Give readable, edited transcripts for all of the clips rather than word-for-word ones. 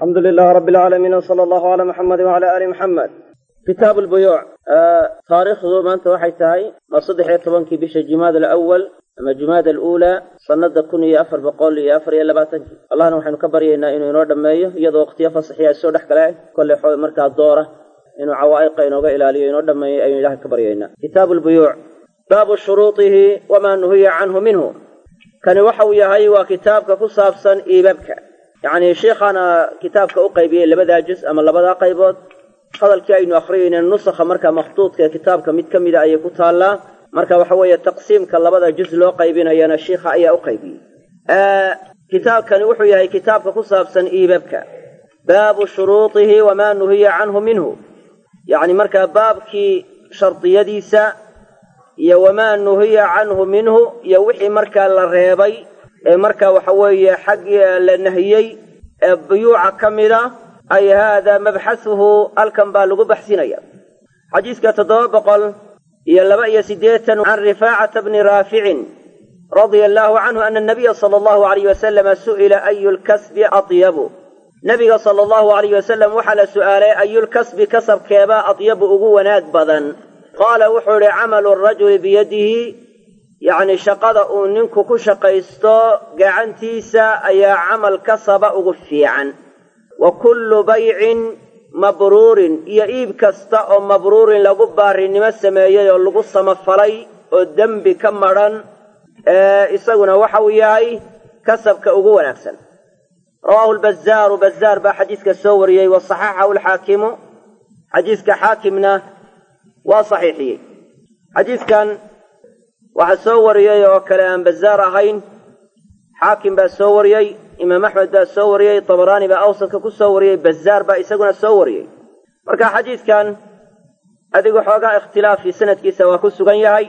الحمد لله رب العالمين وصلى الله على محمد وعلى آل محمد. كتاب البيوع taariikhdu maanta waxay tahay ma 13 bisha Jumaada al-awwal ama Jumaada al-uula sanada 1424. Allahna waxaynu ka baryaynaa inuu inoo dhameeyo iyadoo waqtiyo fasaxiya ay soo dhex galeen kolley xoog markaa doora inuu cawaa'iqa inooga ilaaliyo inoo dhameeyo aynu Ilaahay ka baryaynaa. Kitaab al-buyuuc baabu shuruutihi wamaa nuhiya canhu minhu. Kani waxa uu yahay waa kitaabka ku saabsan iibabka. Yacni sheekhana kitaabka u qaybiyey labadaa juz ama labadaa qaybood. Hadalkii aynu akhriyayna nusakha marka makhtuudka kitaabka mid ka mida ayay ku taallaa. Marka waxa weeye taqsiimka labada juz loo qaybinayana sheikha ayaa u qaybiyey. Kitaabkani wuxuu yahay kitaabka ku saabsan iibabka. Baabu shuruutihi wamaa nuhiya canhu minhu. Yacni markaa baabkii shardiyadiisa iyo wamaa nuhiya canhu minhu iyo wixii markaa la reebay ee markaa waxa weeye xaggii la nahiyey ee buyuuca ka mida ay hada mabxasuhu halkan baa lagu baxsinaya. Xadiiska 782 can Rifaacata bni Raaficin radia allahu canhu ana anabiya sala allahu alayh wasalama su'ila ayu lkasbi atyabu. Nabiga sala allahu alayh wasalam waxaa la su'aalay ayulkasbi kasabkeebaa atyabu ugu wanaag badan. Qaala wuxuu idhi camalu rajuli biyadihi, yacni shaqada uu ninku ku shaqaysto gacantiisa ayaa camal kasaba ugu fiican. Wa kullu baycin mabruurin, iyo iib kasta oo mabruurin lagu baarinimo sameeyey oo lagu samafalay oo dembi ka madhan, isaguna waxa uu yahay kasabka ugu wanaagsan. Rawaahu lbazaaru, bazaar baa xadiiska soo wariyey, wa saxaxahu alxaakimu, xadiiska xaakimna waa saxiixiyey. Xadiiskan waxaa soo wariyey oo kale aan bazaar ahayn xaakim baa soo wariyey, imaam Axmed baa soo wariyey, Tabaraani baa awsadka ku soo wariyey, Bazaar baa isaguna soo wariyey. Marka xadiiskan adigu xoogaa ikhtilaafii sanadkiisa waa ku sugan yahay,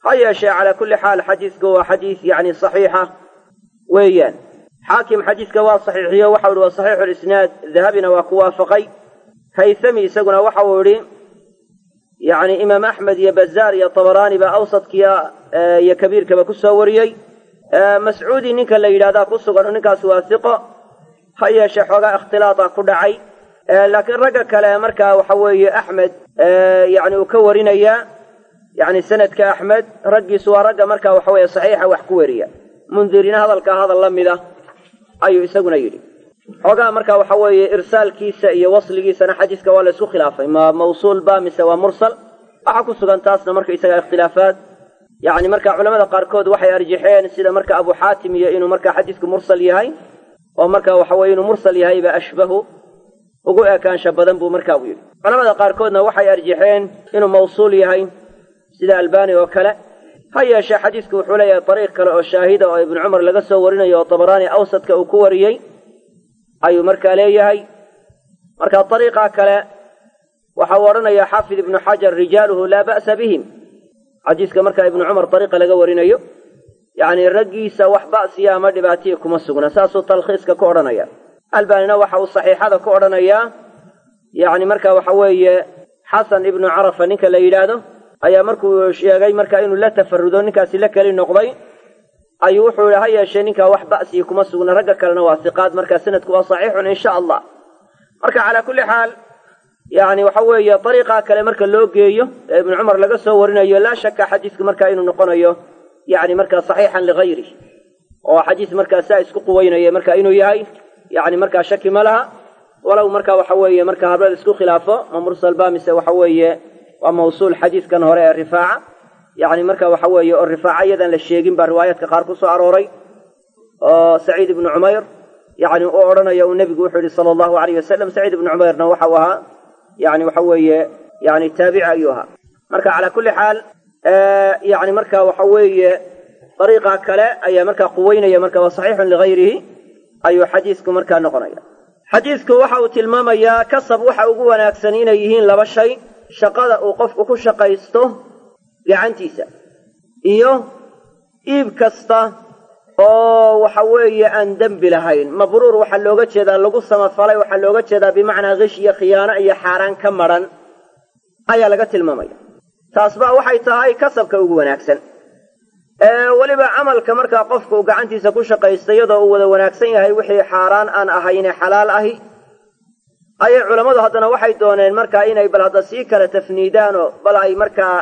ha yeeshee calaa kulli xaal xadiisku waa xadiis yacni saxiixa weeyaan. Xaakim xadiiska waa saxiixiyo, waxau ihi waa saxiixu lisnaad, Dahabina waa ku waafaqay. Haythami isaguna waxa uu idhi yacni imaam Axmed iyo Bazaar iyo Tabaraani baa awsadkiya iyo kabiirkaba ku soo wariyey. Mascuudi ninka la yidhahdaa ku sugan, ninkaas waa siqo, ha yeeshee xoogaa ikhtilaata ku dhacay. Laakiin ragga kale markaa waxa weeye Axmed yacni uu ka warinayaa, yacni sanadka Axmed raggiisu waa ragga markaa waxa weeye saxiixa wax ku wariya. Mundirina hadalkaa hadal la mid ah ayuu isaguna yidhi. Xoogaa markaa waxa weeye irsaalkiisa iyo wasligiisana xadiiska waa la isku khilaafay, ma mawsuul ba mise waa mursal? Waxaa ku sugan taasna marka isaga ikhtilaafaad. Yacni marka culamada qaarkood waxay arjaxeen sida marka Abu Xaatim iyo inuu marka xadiisku mursal yahay, oo marka waxa weeye inuu mursal yahay ba ashbahu ugu ekaansha badan buu marka u yidhi. Culamada qaarkoodna waxay arjaxeen inuu mawsuul yahay sida Albani oo kale. Ha yeeshee xadiisku wuxuu leeyahay dariiq kale oo shaahida oo Ibnu Cumar laga soo warinayo oo Tabaraani awsadka uu ku wariyey ayuu markaa leeyahay. Marka dariiqa kale waxa uu odhanayaa Xaafid Ibnu Xajar rijaaluhu laa ba'sa bihim. Xadiiska markaa Ibnu Cumar dariiqa laga warinayo yacni raggiisa wax ba'siya ama dhibaatiya kuma sugna, saasuu talkhiiska ku odhanaya. Albaanina waxa uu saxiixada ku odhanayaa yacni marka waxa weeye Xasan ibnu Carafa ninka la yidhaahdo ayaa markuu sheegay marka inuu la tafarudo ninkaasi la keli noqday ayuu wuxuu yidhi ha yeeshee ninkaa wax ba'siya kuma sugna, ragga kalena waa siqaad, markaa sanadku waa saxiixun insha allah. Marka calaa kulli xaal yacni waxa weeye dariiqa kale marka loo geeyo ee Ibnu Cumar laga soo warinayo laa shaka xadiisku markaa inuu noqonayo yacni markaa saxiixan lighayrihi, oo xadiis markaa saa isku quweynaya marka inuu yahay yacni markaa shaki ma laha. Walow marka waxa weeye marka hablada isku khilaafo ma mursal ba mise waxa weeye waa mawsuul xadiiskan hore ee Rifaaca, yacni marka waxa weeye oo Rifaaca iyadan la sheegin baa riwaayaadka qaar ku soo arooray oo Saciid ibnu Cumayr yacni uu odhanayo uu nebigu wuxuu yidhi sala allahu alayhi wasalam. Saciid ibnu Cumayrna waxa uu ahaa yacni waxa weeye yacni taabici ayuu ahaa. Marka calaa kulli xaal yacni marka waxa weeye dariiqa kale ayaa markaa quweynaya, marka waa saxiixun lighayrihi ayuu xadiisku markaa noqonaya. Xadiisku waxa uu tilmaamayaa kasab waxa ugu wanaagsan inay yihiin laba shay: shaqada uu qofku ku shaqaysto gacantiisa iyo iib kasta oo waxa weeye aan dembi lahayn. Mabruur waxaa looga jeedaa lagu samafalay, waxaa looga jeedaa bimacnaa qish iyo khiyaano iyo xaaraan ka madhan ayaa laga tilmaamaya. Taas baa waxay tahay kasabka ugu wanaagsan. Weliba camalka markaa qofku uu gacantiisa ku shaqaysto iyadoo uu wada wanaagsan yahay wixii xaaraan aan ahayne xalaal ahi, Ayay culammadu haddana waxay dooneen markaa inay bal hadda sii kala tafniidaanoo bal ay markaa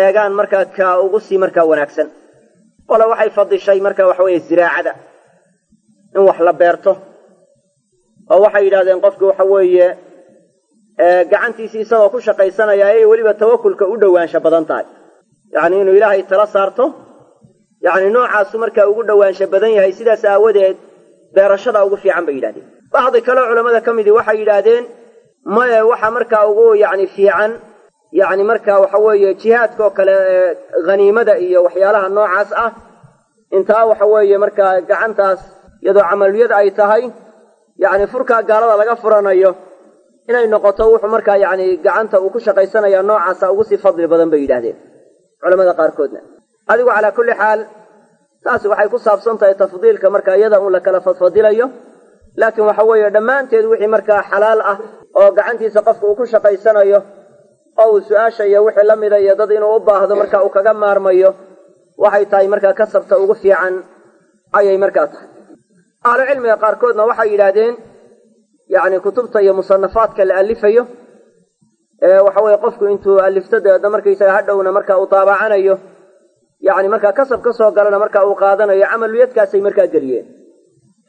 eegaan markaa ka ugu sii markaa wanaagsan. Qole waxay fadishay marka waxa weeye ziraacada in wax la beerto, oo waxay yidhahdeen qofku waxa weeye gacantiisii isagoo ku shaqaysanaya ayay weliba tawakulka u dhowaansha badan tahay, yacni inuu ilaahay tala saarto, yacni noocaasu markaa ugu dhowaansha badan yahay, sidaas aawadeed beerashada ugu fiican bay yidhahdeen. Bacdi kaleo culamada ka midii waxay yidhaahdeen maye, waxa markaa ugu yacni fiican yacni markaa waxa weeye jihaadka oo kale, haniimada iyo waxyaalaha noocaas ah, intaa waxa weeye markaa gacantaas iyadoo camaliyad ay tahay, yacni furkaa gaalada laga furanayo inay noqoto wuxuu markaa yacni gacanta uu ku shaqaysanaya noocaasa ugu sii fadli badan bay yidhahdeen culamada qaarkoodna. Adigu calaa kulli xaal taasi waxay ku saabsan tahay tafdiilka markaa iyada uun la kala fadfadilayo, laakiin waxa weeye dhammaanteed wixii markaa xalaal ah oo gacantiisa qofka uu ku shaqaysanayo oo uu su-aasha iyo wixii la mida iyo dad inuu u baahdo marka uu kaga maarmayo, waxay tahay markaa kasabta ugu fiican ayay markaa tahay. Ahlucilmiga qaarkoodna waxay yidhaahdeen yacni kutubta iyo musanafaadka la alifayo ee waxa weeye qofku intuu alifto dabeedna markaysaga hadhowna marka uu daabacanayo, yacni markaa kasab ka soo galana marka uu qaadanayo, camaluyadkaasay markaa geliyeen.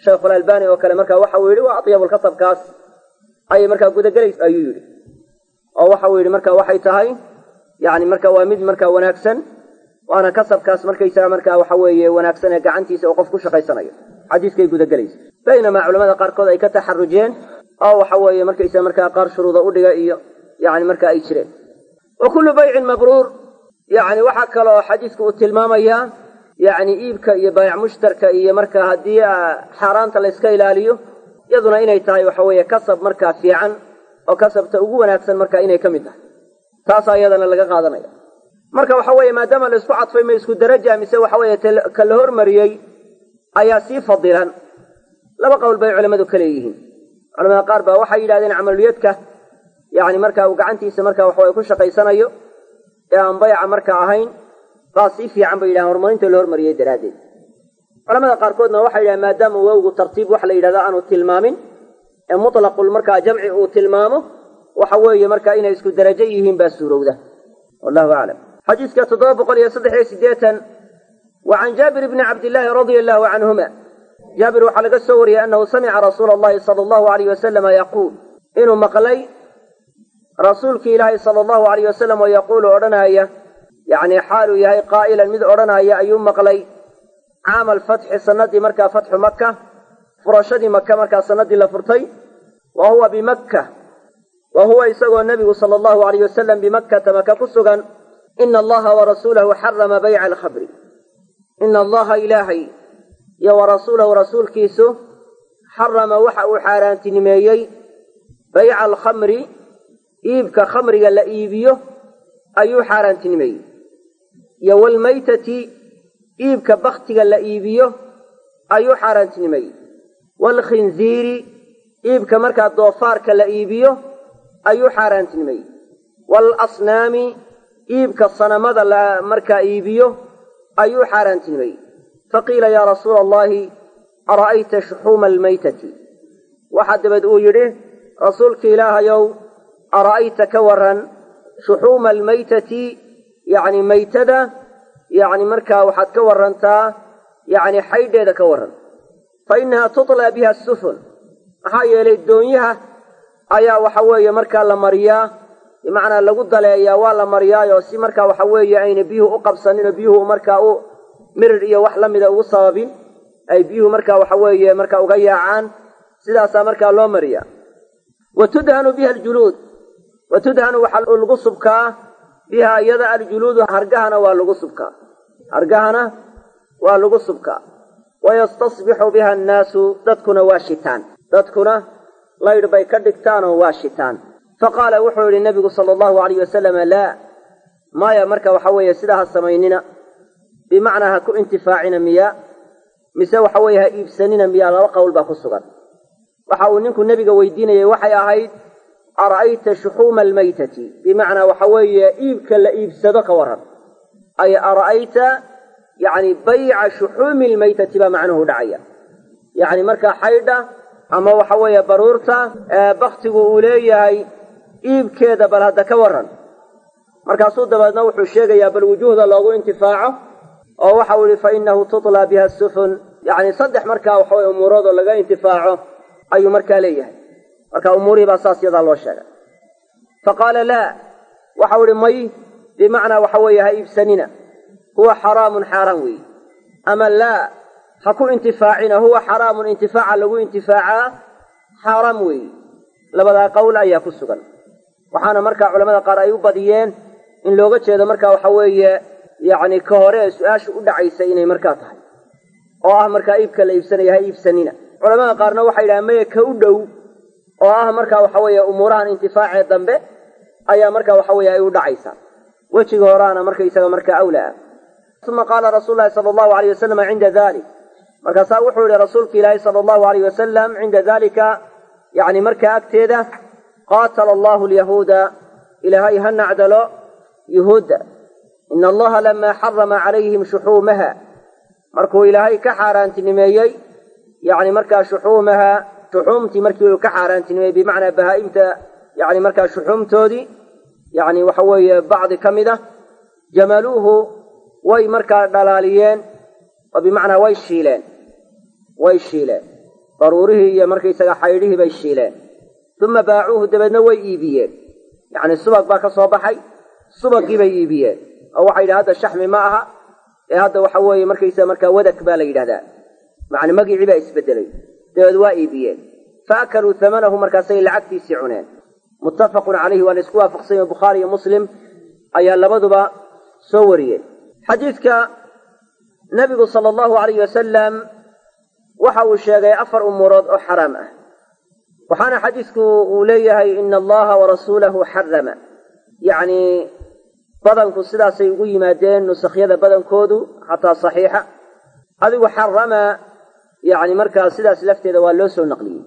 Shaykhulalbani oo kale marka waxa uu yidhi waa atyabulkasabkaas ayay markaa gudagelaysa ayuu yidhi, oo waxa uu yidhi marka waxay tahay yacni marka waa mid marka wanaagsan, waana kasabkaas markaysaga markaa waxa weeye wanaagsan ee gacantiisa uu qof ku shaqaysanayo, xadiiskay gudagelaysa. Baynamaa culamada qaarkood ay ka taxarujeen oo waxa weeye markaysaga markaa qaar shuruuda u dhiga iyo yacni marka ay jireen. Wa kullu baycin mabruur, yacni waxaa kaloo xadiisku uu tilmaamayaa yacni iibka iyo baayac mushtarka iyo marka haddii xaaraanta la yska ilaaliyo iyaduna inay tahay waxa weeye kasab markaa fiican oo kasabta ugu wanaagsan marka inay ka mid tahay, taasaa iyadana laga qaadanaya. Marka waxa weeye maadaama la isku cadfay ma isku daraja mise waxa weeye ka la hormariyey ayaa sii fadilan, laba qowl bay culammadu ka leeyihiin. Culamada qaar baa waxay yidhahdeen camaliyadka yacni marka uu gacantiisa marka waxaweye ku shaqaysanayo ee aan bayca marka ahayn baa sii fiican bay yidhahdeen horumarinta la hormariyey daraaddeed. Culamada qaarkoodna waxay yidhahdeen maadaama wowgu tartiib wax la yidhahdo aanu tilmaamin ee mutlaqul markaa jamci uu tilmaamo, waxa weeye marka inay isku darajo yihiin baa suurowda, wallahu aclam. Xadiiska 783, wa can Jaabir bni Cabdillaahi radia allahu canhuma, Jaabir waxaa laga soo wariyey annahu samica rasuula allahi sala allahu alayh wasalama yaquul, inuu maqlay rasuulkii ilaahay sala allahu alayh wasalam oo yaquulu odhanaya, yacni xaaluu yahay qaa'ilan mid odhanaya ayuu maqlay caama alfatxi, sanadii markaa fatxu Maka, furashadii Maka markaa sanadii la furtay, wa huwa bimakka, wa huwa isagoo nebigu sala allahu alayh wasalam bimakkata Maka ku sugan, ina allaha warasuulahu xarama bayca alkhamri, ina allaha ilaahay iyo warasuulahu rasuulkiisu xarama waxa uu xaaraantinimeeyey bayca alkhamri, iibka khamriga la iibiyo ayuu xaaraantinimeeyey, iyo waalmaytati iibka baktiga la iibiyo ayuu xaaraantinimeeyey, waalkhinziiri iibka markaa doofaarka la iibiyo ayuu xaaraantinimeeyey, waalasnaami iibka sanamada la markaa iibiyo ayuu xaaraantinimeeyey. Faqiila yaa rasuula allahi ara'ayta shuxuuma almaytati, waxaa dabeed uu yidhi rasuulki ilaahayow ara'ayta ka waran shuxuuma almaytati, yacni maytada, yacni markaa waxaad ka warantaa yacni xaydheeda ka warran, fa innahaa tutlaa biha asufun, maxaa yeelay doonyaha ayaa waxa weeye markaa la mariyaa, bimacnaa lagu daleeyaa, waa la mariyaayoo si markaa waxa weeye ayna biyuhu u qabsanin oo biyuhu markaa u mirir iyo wax la mida ugu sababin, ay biyuhu markaa waxa weeye markaa uga yaacaan, sidaasaa markaa loo mariyaa. Wa tudhanu biha aljuluud, wa tudhanu waxaa lagu subkaa biha iyada aljuluudu, hargahana waa lagu subkaa, hargahana waa lagu subkaa. Wayastasbixu biha annaasu, dadkuna waa shitaan, dadkuna laydh bay ka dhigtaanoo waa shitaan. Fa qaala wuxuu yidhi nebigu sala allahu alayh wasalama laa, maya, marka waxa weeye sidaa ha samaynina, bimacnaa ha ku intifaacina miyaa mise waxa weeye ha iibsanina miyaa, laba qowl baa ku sugan. Waxa uu ninku nebiga weydiinayay waxay ahayd ara'ayta shuxuuma almaytati, bimacnaa waxa weeye iibka la iibsado ka warran, ay ara'ayta yacni bayca shuxuumi almaytati baa macnuhu dhacaya, yacni markaa xaydha ama waxa weeye baruurta baktigu uu leeyahay iibkeeda bal hadda ka warran. Markaasuu dabeedna wuxuu sheegayaa bal wujuuhda loogu intifaaco oo waxau yihi fa innahu tutlaa biha sufun, yacni saddex markaa waxaweye umuuroodoo laga intifaaco ayuu markaa leeyahay. Marka umuurihii baa saas yadaa loo sheegay. Fa qaala laa, waxau ihi may, bimacnaa waxa weeye ha iibsanina, huwa xaraamun xaaraan weeye. Ama laa, ha ku intifaacina, huwa xaraamun intifaaca lagu intifaacaa xaaraam weeye. Labadaa qowl ayaa ku sugan. Waxaana markaa culamada qaar ay u badiyeen in looga jeedo markaa waxa weeye yacni ka hore ee su-aashu u dhacaysa inay markaa tahay oo ah markaa iibka la iibsanaya ha iibsanina. Culamada qaarna waxay yidhahaan maya, ka u dhow oo ah markaa waxa weeye umuurahan intifaacee dambe ayaa markaa waxa weeye ay u dhacaysaa, wejiga horaana markaysaga markaa awlaa ah. Uma qaala rasuulu llahi sala allahu alayh wasalam cinda dalik, markaasaa wuxuu yihi rasuulka ilaahi sala allahu alayh wasalam cinda dalika, yacni markaa agteeda, qaatala allahu alyahuuda, ilaahay ha nacdalo yuhuudda. Ina allaha lamaa xarama calayhim shuxuumaha, markuu ilaahay ka xaaraantinimeeyey yacni markaa shuxuumaha, shuxuumtii markii uu ka xaaraantinimeeyey, bimacnaa bahaa'imta yacni markaa shuxuumtoodii yacni waxa weeye bacdi ka mid ah, jamaluuhu way markaa dhalaaliyeen oo bimacnaa way shiileen, way shiileen baruurihii iyo markaysaga xaydhihii bay shiileen. Uma baacuuhu, dabeedna way iibiyeen, yacni subag baa ka soo baxay, subagii bay iibiyeen oo waxay yidhaha hadda shaxmi ma aha ee hadda waxa weeye markaysaga markaa wadak baa la yidhahdaa, macni magicii baa isbedelay, dabeed waa iibiyeen. Fa akaluu hamanahu, markaasay lacagtiisii cuneen. Muttafaqun calayhi, waa la isku waafaqsan yahay, Bukhaari iyo Muslim ayaa labaduba soo wariyeen. Xadiidka nabigu sala allahu alayhi wasalam waxa uu sheegay afar umuurood oo xaraam ah, waxaana xadiidku uu leeyahay ina allaha warasuulahu xarama. Yacni badanku sidaasay ugu yimaadeen nusakhyada badankoodu, xataa saxiixa adigu xarama, yacni markaa sidaas lafteeda waa loo soo naqliyey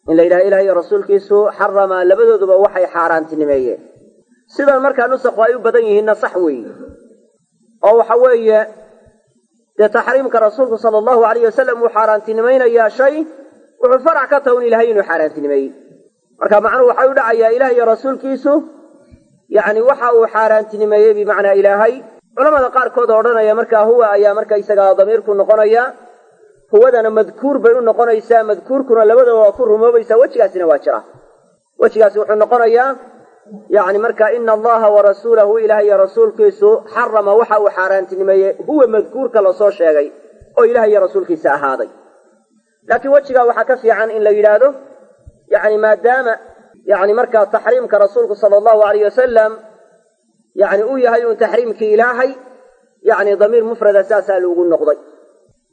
in la yidhaha ilaah iyo rasuulkiisu xarama, labadooduba waxay xaaraantinimeeyeen. Sidan markaa nusakhu ay u badan yihiinna sax weeye, oo waxa weeye dee taxriimka rasuulku sala allahu alayh wasalam uu xaaraantinimaynayaa shay wuxuu farac ka tahay un ilahay inuu xaaraantinimeeyey. Marka macnuhu waxay u dhacayaa ilaah iyo rasuulkiisu yacni waxa uu xaaraantinimeeyey bimacnaa ilaahay. Culamada qaarkood oo odhanaya markaa huwa ayaa markaysagaa damiirku noqonaya, huwadana madkuur bay u noqonaysaa, madkuurkuna labadaba waa ku rumoobaysaa, wejigaasina waa jira. Wejigaasi wuxuu noqonayaa yacni marka ina allaha warasuulahu, ilaah iyo rasuulkiisu xarama waxa uu xaaraantinimeeyey huwa madkuurka lasoo sheegay oo ilaah iyo rasuulkiisa ahaaday. Laakiin wejigaa waxaa ka fiican in la yidhaahdo yacni maadaama yacni markaa taxriimka rasuulku sala allahu alayh wasalam yacni uu yahay uun taxriimkii ilaahay, yacni damiir mufrada saasaa loogu noqday,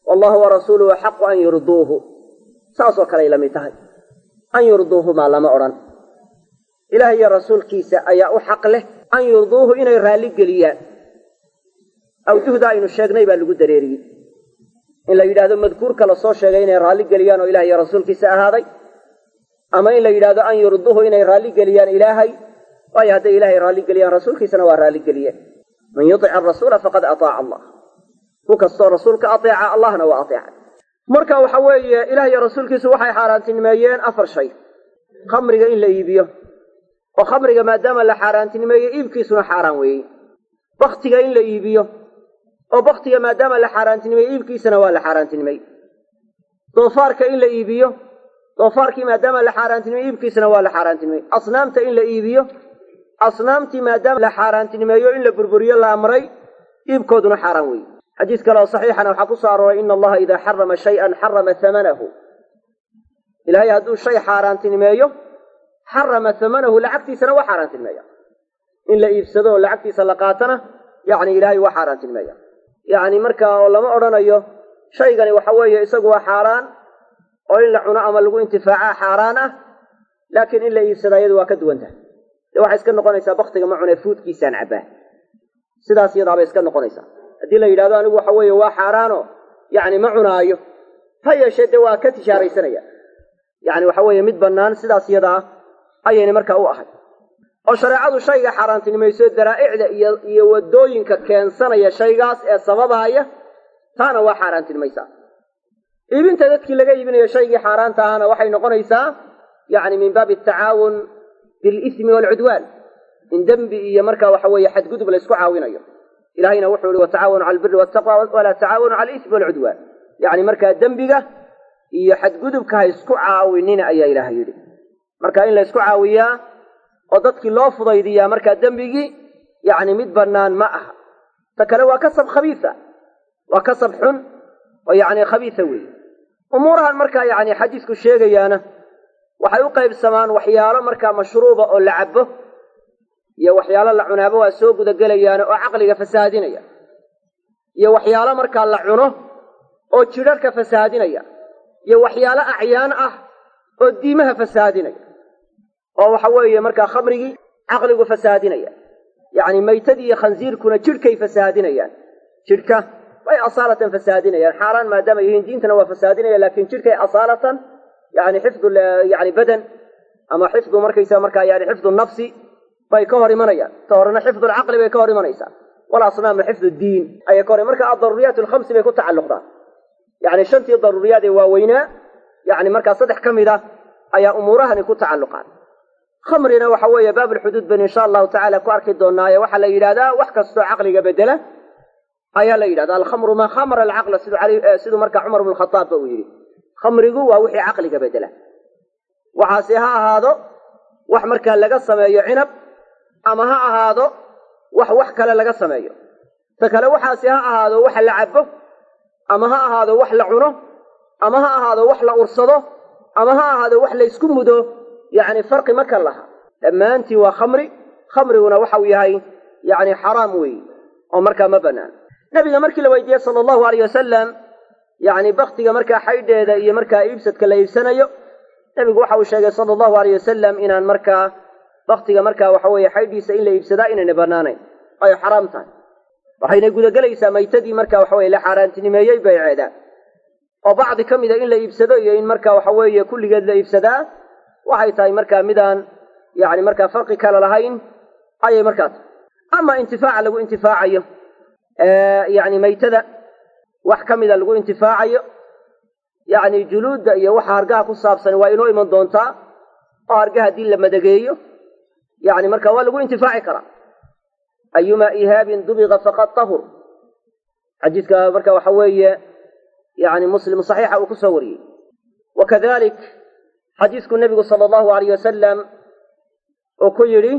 wallahu warasuuluhu axaqu an yurduuhu, saasoo kaley la mid tahay. An yurduuhumaa lama odhan, ilaah iyo rasuulkiisa ayaa u xaq leh an yurduuhu inay raalli geliyaan. Awjuhda aynu sheegnay baa lagu dareeriyey in la yidhahdo madkuurka lasoo sheegay inay raalli geliyaan oo ilaah iyo rasuulkiisa ahaaday, ama in la yidhahdo an yurduuhu inay raalli geliyaan ilaahay, waayo hadday ilaahay raalli geliyaan rasuulkiisana waa raalli geliyeen. Man yutic arasuula faqad ataaca allah, ku kastoo rasuulka ateeca allahna waa ateecay. Marka waxa weeye ilaah iyo rasuulkiisu waxay xaaraantinimeeyeen afar shay. Khamriga in la iibiyo, oo khamriga maadaama la xaaraantinimeeyey iibkiisuna xaaraan weeyey. Baktiga in la iibiyo, oo baktiga maadaama la xaaraantinimeeyey iibkiisana waa la xaaraantinimey. Doofaarka in la iibiyo, doofaarkii maadaama la xaaraantinimey iibkiisana waa la xaaraantinimey. Asnaamta in la iibiyo, asnaamtii maadaama la xaaraantinimeeyo in la burburiyo la amray, iibkooduna xaaraan weeye. Xadiis kale oo saxiixana waxaa ku soo arooray ina allaha idaa xarama shay-an xarama hamanahu, ilaahay hadduu shay xaaraantinimeeyo xarama hamanahu, lacagtiisana waa xaaraantinimeeya. In la iibsado oo lacagtiisa la qaatana yacni ilaahay waa xaaraantinimeeya. Yacni markaa oo lama odhanayo shaygani waxa weeye isagu waa xaaraan oo in la cuno ama lagu intifaacaa xaaraan ah, laakiin in la iibsada iyadu waa ka duwan tahay. Dee waxay iska noqonaysaa baktiga ma cune fuudkiisaan cabbaa, sidaas iyadaabay iska noqonaysaa. Haddii la yidhahdo anigu waxa weeye waa xaaraano yacni ma cunaayo, ha yeeshee dee waa ka tishaaraysanaya, yacni waxa weeye mid bannaan sidaas iyadaa ayayna markaa u ahay. Oo shareecadu shayga xaaraantinimayso daraa'icda iyo waddooyinka keensanaya shaygaas ee sababaaya, taana waa xaaraantinimaysaa. Iibinta dadkii laga iibinayo shaygii xaaraanta ahana waxay noqonaysaa yacni min baabi atacaawun bilismi waalcudwaan, in dembi iyo markaa waxa weeye xadgudub la isku caawinayo. Ilahayna wuxuu yihi watacaawanu cala albiri waltaqwa walaa tacaawanu cala alismi waalcudwaan. Yacni markaa dembiga iyo xadgudubka ha isku caawinina ayaa ilaahay yidhi. Marka in la isku caawiyaa oo dadkii loo fudaydiyaa markaa dembigii yacni mid bannaan ma aha. Ta kale waa kasab khabiisa, waa kasab xun oo yacni khabiisa weeye. Umuurahan markaa yacni xadiisku sheegayaana waxay u qaybsamaan waxyaalo markaa mashruuba oo la cabbo iyo waxyaalo la cunaaba waa soo gudagelayaana oo caqliga fasahaadinaya, iyo waxyaalo markaa la cuno oo jidharka fasahaadinaya, iyo waxyaalo acyaan ah oo diimaha fasahaadinaya, oo waxa weeye markaa khamrigii caqligu fasahaadinaya, yacni maytadii iyo khansiirkuna jidhkay fasahaadinayaan, jidhka way asaalatan fasahaadinayaan. Xaaraan maadaama yihiin diintana waa fasahaadinaya, laakiin jidhkay asaalatan yani xifdu yani badan ama xifdu markaysa markaa yani xifdu nafsi bay ka hor imanayaan. Ta horena xifdu alcaqli bay ka hor imanaysaa, walasnaamna xifdu diin ayay ka hor. Marka addaruuriyaat alkhamsi bay ku tacalluqdaan, yacni shantii daruuriyaad ee waaweynaa yacni markaa saddex ka mid ah ayaa umuurahani ku tacalluqaan. Khamrina waxa weeye baabulxuduud baynu insha allahu tacala ku arki doonaaye waxaa la yidhahdaa wax kastoo caqliga bedela ayaa la yidhahdaa. Alkhamru maa khamara alcaqla, siduu markaa Cumar bnu Khataab ba uu yidhi, khamrigu waa wixii caqliga bedela. Waxaase ha ahaado wax markaa laga sameeyo cinab, ama ha ahaado wax kale laga sameeyo. Ta kale waxaase ha ahaado wax la cabbo, ama ha ahaado wax la cuno, ama ha ahaado wax la ursado, ama ha ahaado wax la isku mudo, yacni farqi ma ka laha. Dhammaantii waa khamri. Khamriguna waxau yahay yacni xaraam weeye oo markaa ma bannaan. Nabiga markii la weydiiyey sala allahu alayh wasalam yacni baktiga markaa xaydheeda iyo markaa iibsadka la iibsanayo, nabigu waxa uu sheegay sala allahu alayh wasalam inaan markaa baktiga markaa waxa weeye xaydhiisa in la iibsadaa inayna bannaanayn, ay xaraam tahay. Waxayna gudagelaysaa maytadii marka waxa weye la xaaraantinimeeyey bayceeda, oo bacdi ka mida in la iibsado iyo in marka waxa weeye kulligeed la iibsadaa waxay tahay markaa midaan yacni markaa farqi kale lahayn ayay markaa tahay. Ama intifaaca lagu intifaacayo yacni maytada wax ka mida lagu intifaacayo, yacni juluudda iyo waxa hargaha ku saabsan waa inoo iman doontaa, oo hargaha haddii la madageeyo yacni marka waa lagu intifaaci karaa. Ayumaa ihaabin dubiqa faqad tahur, xadiiska marka waxa weeye yacni Muslim saxiixa uu ku soo wariyey. Wakadalik xadiisku nebigu sala allahu alayh wasalam uu ku yidhi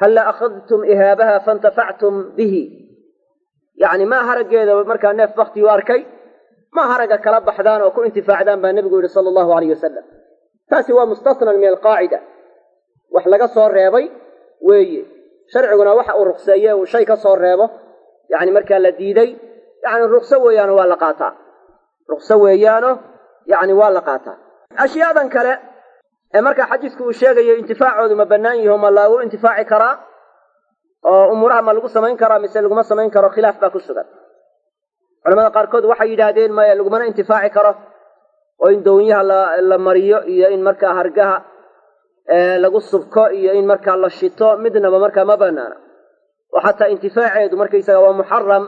halla akhadtum ihaabaha faintafactum bihi, yacni maa haraggeeda markaa neef bakti u arkay ma haragga kala baxdaan oo ku intifaacdaan baa nebigu yidhi sala allahu alayh wasalam. Taasi waa mustasnan min alqaacida, wax laga soo reebay weeye. Sharciguna waxa uu ruqseeye uu shay ka soo reebo yacni markaa la diiday, yacni ruqso weeyaano waa la qaataa, ruqso weeyaano yacni waa la qaataa. Ashyaadan kale ee markaa xadiisku uu sheegayo intifaacoodu ma bannaan yaho, ma lagu intifaaci karaa oo umuuraha ma lagu samayn karaa mise laguma samayn karo, khilaaf baa ku sugan. Culamada qaarkood waxay yidhaahdeen maya lagumana intifaaci karo, oo in doonyaha la mariyo iyo in markaa hargaha lagu subko iyo in markaa la shito midnaba markaa ma banaana, oo xataa intifaaceedu markaysaga waa muxaram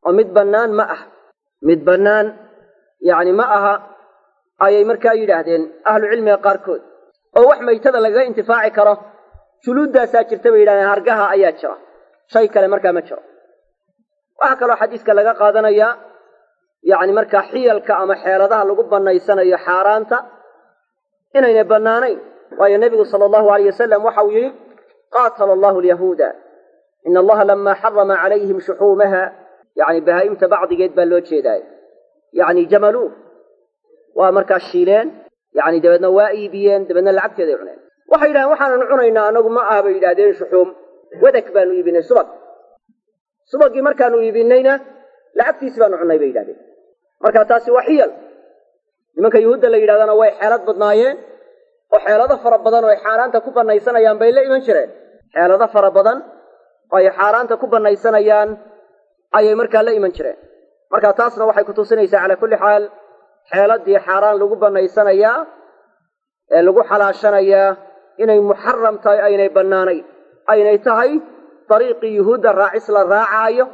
oo mid bannaan ma aha, mid bannaan yacni ma aha ayay markaa yidhaahdeen ahlu cilmiga qaarkood. Oo wax maytada lagaga intifaaci karo juluuddaasaa jirta bay yidhahdeen, hargaha ayaa jira, shay kale markaa ma jiro. Waxaa kaloo xadiiska laga qaadanayaa yacni markaa xiyalka ama xeeladaha lagu bannaysanayo xaaraanta inaynay bannaanayn, waayo nebigu sala allahu alayh wasalam waxa uu yidhi qaatala allahu alyahuuda ina allaha lamaa xarama calayhim shuxuumaha, yacni bahaa'imta bacdigeed baa loo jeedaay, yacni jamaluuh waa markaa shiileen, yacni dabeedna waa iibiyeen, dabeedna lacagteeday cuneen. Waxay yidhahdeen waxaananu cunaynaa anagu ma aha bay yidhahdeen shuxuum, wadag baanu iibinay, subag, subaggii markaanu iibinayna lacagtiisi baanu cunnay bay yidhahdeen. Marka taasi waa xiyal. Nimanka yuhuudda la yidhahdana way xeelad badnaayeen oo xeelado fara badan oo ay xaaraanta ku bannaysanayaan bay la iman jireen, xeelado fara badan oo ay xaaraanta ku bannaysanayaan ayay markaa la iman jireen. Marka taasna waxay kutusinaysaa calaa kulli xaal xeeladii xaaraan lagu bannaysanayaa ee lagu xalaashanayaa inay muxaram tahay, aynay bannaanayn, aynay tahay dariiqii yuhuudda raacis la raacaayo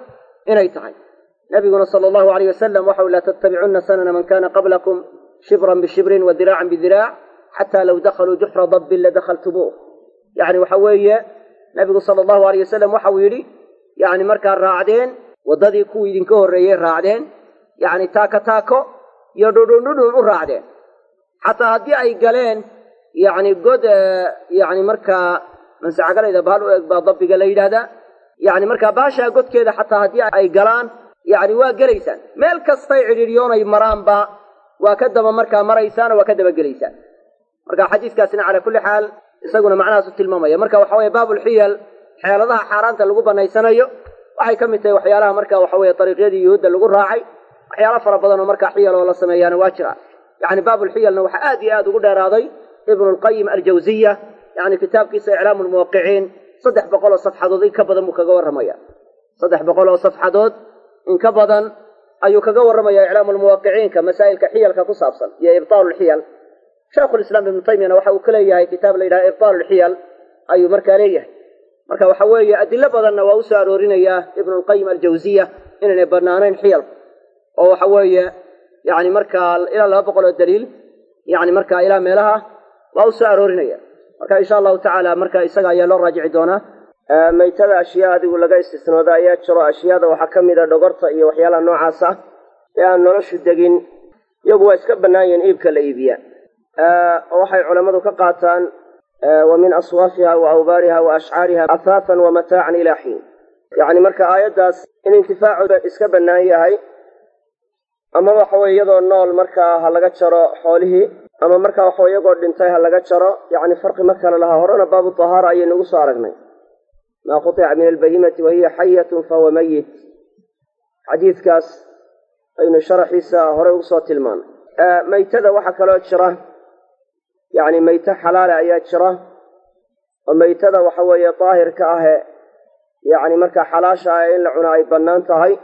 inay tahay. Nabiguna sala allahu alayh wasalam waxau laa tattabicunna sanana man kana qablakum shibran bishibrin wa diraacan bidiraac xataa law dakhaluu juxra dabbin ladakhaltumuuh. Yacni waxa weeye nabigu sala allahu alayh wasalam waxau yidhi yacni markaa raacdeen waddadii kuwii idinka horreeyey raacdeen, yacni taako taako iyo dhudhun dhudhun u raacdeen, xataa haddii ay galeen yacni god yacni markaa mansaxagalayda bahal u eg baa dabbiga la yidhaahdaa, yacni markaa baashaa godkeeda xataa haddii ay galaan yacni waa gelaysaan, meel kastay cidhiidhyoonay maraanba waa ka daba markaa maraysaan oo waa ka daba gelaysaan. Marka xadiiskaasina calaa kulli xaal isaguna macnahaas u tilmaamaya. Marka waxa weye baabulxiyal, xeeladaha xaaraanta lagu banaysanayo, waxay ka mid tahay waxyaalaha marka waxa weye dariiqyadii yuhuudda lagu raacay. Waxyaala fara badan oo markaa xiyal oo la sameeyaana waa jira. Yacni baabulxiyalna waxaa aad iyo aad ugu dheeraaday Ibnulqayim Aljawsiya, yacni kitaabkiisa Iclaamu Lmuwaqiciin 300 oo safxadood in ka badan buu kaga warramaya. 300 oo safxadood in ka badan ayuu kaga warramaya Iclaamu Lmuwaqiciinka masaa'ilka xiyalka ku saabsan iyo ibtaalulxiyal. Shaykhulislaam Ibnu Taymiyana waxa uu ka leeyahay kitaab la yidhaha Ibtaalulxiyal ayuu markaa leeyahay. Marka waxa weeye adilo badanna waa usoo aroorinayaa Ibnulqayim Aljawsiya inaynay banaanayn xiyalku, oo waxa weeye yacni markaa ilaa 200 oo daliil yacni markaa ilaa meelaha waa usoo aroorinaya. Marka insha allahu tacaala marka isaga ayaa loo raajici doonaa. Maytada ashyaa adigu laga istisnooda ayaa jiro. Ashyaada waxaa ka mid a dhogorta iyo waxyaalaha noocaas ah ee aan noloshu degin, iyagu waa iska bannaan yihiin iibka la iibiya. Oo waxay culammadu ka qaataan wa min aswaafiha wa awbaariha wa ashcaariha ahaathan wa mataacan ilaa xiin. Yacni marka aayaddaas in intifaacu iska bannaan yahay, ama waxa weye iyadoo nool markaa ha laga jaro xoolihii, ama markaa waxa weye iyagoo dhintay ha laga jaro, yacni farqi ma kale laha. Horena baabu tahaara ayaynu ugu soo aragnay, maa qutica min albahimati wahiya xayatun fahuwa mayit, xadiidkaas aynu sharaxiisa horey ugu soo tilmaanay. Maytada waxaa kaloo jira yacni mayto xalaala ayaa jira, oo maytada waxa weeye daahirka ahe yacni markaa xalaasha ah in la cuna ay bannaan tahay,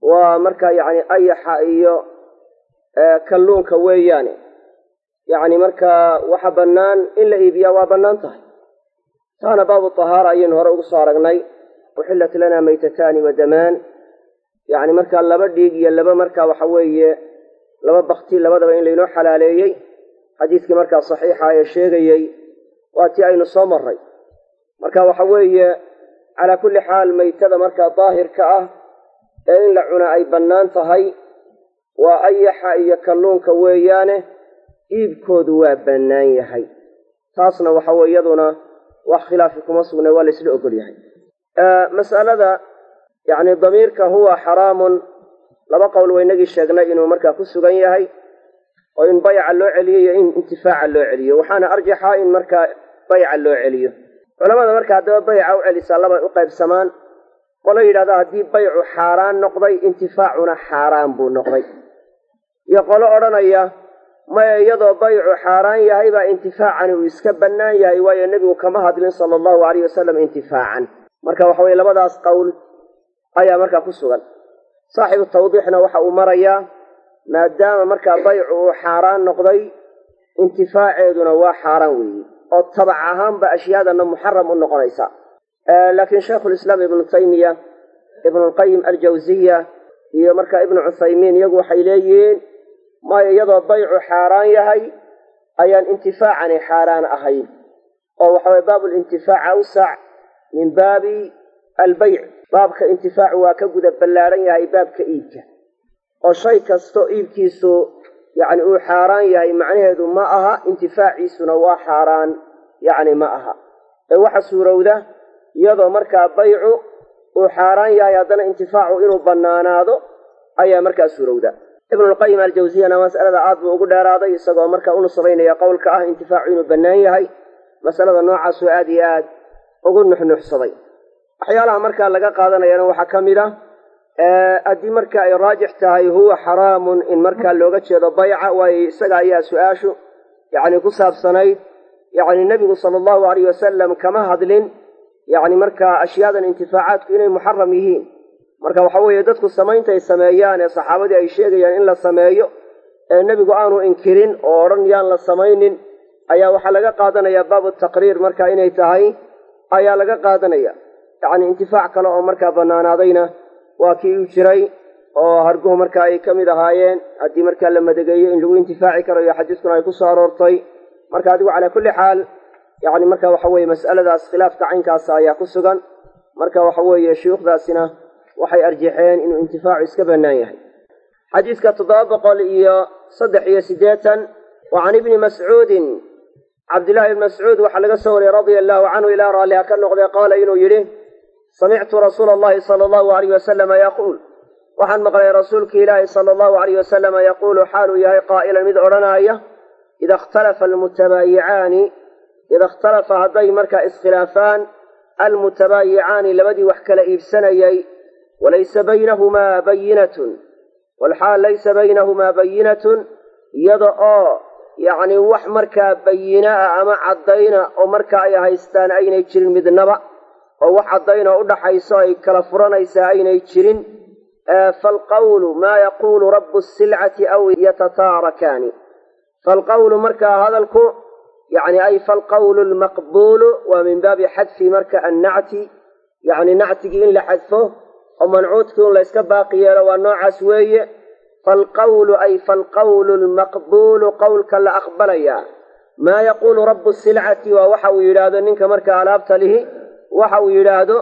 waa markaa yacni ayaxa iyo kalluunka weeyaane. Yacni markaa waxa bannaan in la iibiyaa waa bannaan tahay, taana baabu tahaara ayaynu hore ugu soo aragnay. Uxillat lanaa maytataani wa damaan, yacni markaa laba dhiig iyo laba markaa waxa weeye laba bakti labadaba in laynoo xalaaleeyey, xadiiskii markaa saxiixa ee sheegayey waa tii aynu soo marray. Marka waxa weeye calaa kulli xaal maytada markaa daahirka ah ee in la cuna ay bannaan tahay waa ayaxa iyo kalluunka weeyaane, iibkoodu waa bannaan yahay. Taasna waxa weye iyaduna wax khilaafi kuma sugnay, waa la isla ogol yahay. Mas'alada yacni damiirka huwa xaraamun, laba qowl waynagii sheegnay inuu markaa ku sugan yahay, oo in bayca loo celiyo iyo in intifaaca loo celiyo. Waxaana arjaxa in markaa bayca loo celiyo. Culamada marka haddaba bayca u celisaa labay u qaybsamaan. Qolo yidhahda haddii baycu xaaraan noqday intifaacuna xaaraan buu noqday, iyo qolo odhanaya maya iyadoo baycu xaaraan yahay baa intifaacani uu iska bannaan yahay, waayo nebigu kama hadlin sala allahu alayh wasalam intifaacan. Marka waxa weye labadaas qowl ayaa markaa ku sugan. Saaxibu tawdiixna waxa uu marayaa maadaama markaa baycu uu xaaraan noqday intifaaceeduna waa xaaraan weeye, oo tabac ahaanba ashyaadanna muxaram u noqonaysa. Laakiin Shaykhulislaam Ibnu Taymiya, Ibnulqayim Aljawsiya iyo markaa Ibnu Cuthaymiin iyagu waxay leeyihiin maya iyadoo baycu xaaraan yahay ayaan intifaacani xaaraan ahayn, oo waxa weye baabulintifaac awsac min baabi albayc. Baabka intifaacu waa ka guda ballaadhan yahay baabka iibka, oo shay kasto iibkiisu yacni uu xaaraan yahay macnaheedu ma aha intifaaciisuna waa xaaraan, yacni ma aha. Ee waxa suurowda iyadoo markaa baycu uu xaaraan yahay haddana intifaacu inuu bannaanaado ayaa markaa suurowda. Ibnulqayim Aljawsiyana mas'alada aad buu ugu dheeraaday, isagoo markaa u nusabaynaya qowlka ah intifaacu inuu bannaan yahay. Masalada noocaasuu aad iyo aad ugu nuxnuxsaday. Waxyaalaha markaa laga qaadanayana waxaa ka mid ah haddii marka ay raajix tahay huwa xaraamun in markaa looga jeedo bayca, waayo isaga ayaa su-aashu yacni ku saabsanayd. Yacni nebigu sala allahu alayh wasalam kama hadlin yacni markaa ashyaadan intifaacaadku inay muxaram yihiin. Marka waxa weeye dadku samayntaay sameeyaan ee saxaabadii ay sheegayaan in la sameeyo ee nebigu aanu inkirin oo odhan yaan la samaynin, ayaa waxaa laga qaadanayaa baabu taqriir marka inay tahay ayaa laga qaadanaya. Yacni intifaac kale oo markaa bannaanaadayna Waa kii u jiray oo harguhu marka ay ka mid ahaayeen haddii markaa la madageeyo in lagu intifaaci karo, iyo xadiiskuna ay ku soo aroortay. Marka adigu calaa kulli xaal yacni marka waxa weeye mas'aladaas khilaafka caynkaasa ayaa ku sugan. Marka waxa weeye shuyuukhdaasina waxay arjaxeen inuu intifaacu iska bannaan yahay. Xadiiska 783 wa can ibni Mascuudin, Cabdillahi ibni Mascuud waxaa laga soo wariyey radia allahu canhu, ilaa raalliha ka noqday, qaala inuu yidhi: samictu rasuula allahi sala allahu alayh wasalama yaquul, waxaan maqlay rasuulki ilaahi sala allahu alayh wasalama yaquulu xaaluu yahay qaa'ilan mid odhanaaya: ida ikhtalafa almutabaayicaani, ida ikhtalafa hadday markaa iskhilaafaan almutabaayicaani labadii wax kala iibsanayay, walaysa baynahumaa bayinatun, walxaal laysa baynahumaa bayinatun, iyada oo yacni wax markaa bayina ah ama caddayna oo marka ay haystaan aynay jirin midnaba, oo wax caddayn oo u dhaxayso ay kala furanaysaa aynay jirin, faalqawlu maa yaquulu rabbu silcati aw yatataarakaani. Faalqawlu markaa hadalku yacni ay faalqawlu almaqbuulu waa min baabi xadfi marka annacti, yacni nactigii in la xadfo oo mancuudkii un layska baaqi yeelo, waa noocaas weeye. Faalqawlu ay faalqawlu almaqbuulu, qowlka la aqbalayaa, maa yaquulu rabbu silcati, waa waxa uu yidhaahdo ninka marka alaabta lihi, waxa uu yidhaahdo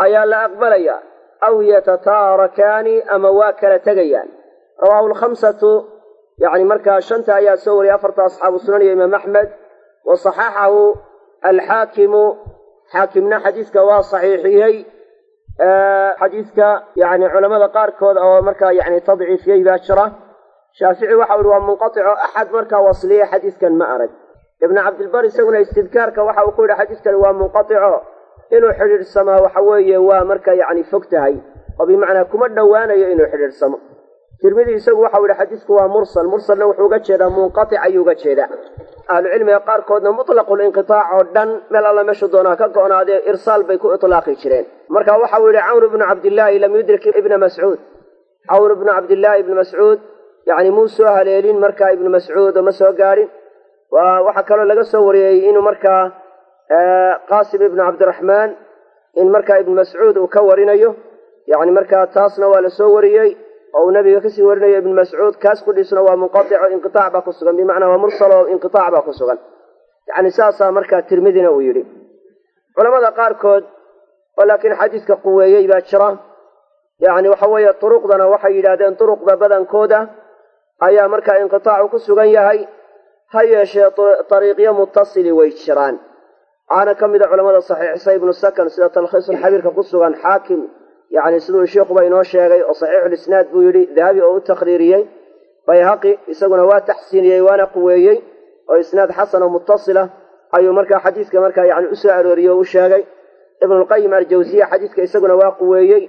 ayaa la aqbalayaa, aw yatataarakaani ama waa kala tegayaan. Rawaahu alkhamsatu, yacni markaa shanta ayaa soo wariyay, afarta asxaabu sunan iyo imaam Axmed. Wa saxaxahu alxaakimu, xaakimna xadiiska waa saxiixiyey. Xadiiska yacni culamada qaarkood oo markaa yacni tadciifiyey baa jira. Shaafici waxa u yihi waa munqatico, axad markaa wasliya xadiiskan ma arag. Ibnu Cabdilbar isaguna istidkaarka waxa uu ku yidhi xadiiskani waa munqatico, inuu xidhiidhsamaa waxa weeye waa marka yacni fog tahay, oo bimacnaa kuma dhowaanayo inuu xidhiidhsamo. Tirmidi isagu waxau yidhi xadiisku waa mursal, mursalna wuxuu uga jeedaa munqatic ayuu uga jeedaa. Ahlucilmiga qaarkoodna mutlaqulinqitaac oo dhan meel alla meeshu doonaa ka go'naadee irsaal bay ku itlaaqi jireen. Marka waxau yidhi Cawn ibnu Cabdillaahi lam yudrik ibna Mascuud, Cawn ibnu Cabdillaahi ibnu Mascuud yacni muu soo haleelin markaa ibnu Mascuud oo ma soo gaadhin. Waxaa kaloo laga soo wariyey inuu markaa Qaasim ibnu Cabdiraxmaan in markaa ibnu Mascuud uu ka warinayo, yacni markaa taasna waa la soo wariyey oo uu nabiga kasii warinayo ibnu Mascuud, kaas kudhiisna waa munqatico, inqitaac baa ku sugan, bimacnaa waa mursal oo inqitaac baa ku sugan. Yacni saasaa markaa Tirmidina uu yidhi. Culamada qaarkood oo laakiin xadiiska quweeyey baa jira. Yacni waxa weeye turuqdana waxay yidhahdeen turuqda badankooda ayaa markaa inqitaacu ku sugan yahay, ha yeeshee dariiqyo mutasili way jiraan. Waxaana ka mid a culamada saxiixisay Ibnu Sakan sida talkhiisulxabiirka ku sugan, Xaakim yacni siduu sheikhuba inoo sheegay oo saxiixulisnaad buu yidhi, Dahabi oo u takhriiriyey, Bayhaqi isaguna waa taxsiiniyey waana quweeyey oo isnaad xasan oo mutasila ayuu markaa xadiiska markaa yacni u soo arooriyey oo u sheegay. Ibnulqayim Aljawsiya xadiiska isaguna waa quweeyey,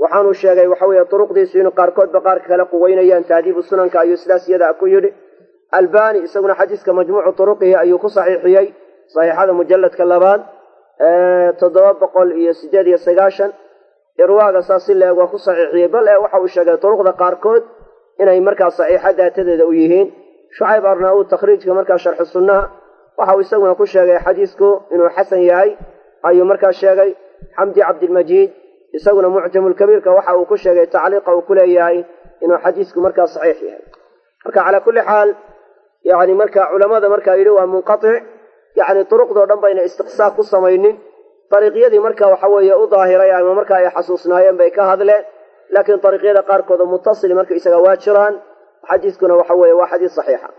waxaanuu sheegay waxa weeye turuqdiisu inuu qaarkoodba qaarka kale quweynayaan, tahdiibu sunanka ayuu sidaas iyada ku yidhi. Albani isaguna xadiiska majmuucu turuqihi ayuu ku saxiixiyey, saxiixada mujalladka labaad 798, irwaaga saas si leeg waa ku saxiixiyey, bal ee waxa uu sheegay turuqda qaarkood inay markaa saxiixa daatadeeda u yihiin. Shucayb Arnauud takhriijka markaa sharxu sunnaha waxa uu isaguna ku sheegay xadiisku inuu xasan yahay ayuu markaa sheegay. Xamdi Cabdilmajiid isaguna Mucjamulkabiirka waxa uu ku sheegay tacliiqa uu ku leeyahay inuu xadiisku markaa saxiix yahay. Marka calaa kulli xaal yacni marka culamada markaa yidhi waa munqatic, yacni turuqdoo dhan bayna istiqsaa ku samaynin, dariiqyadii marka waxa weeye u daahiray ama marka ay xasuusnaayeen bay ka hadleen, laakiin dariiqyada qaarkood oo mutasili marka isaga waa jiraan. Xadiiskuna waxa weeye waa xadiis saxiixa.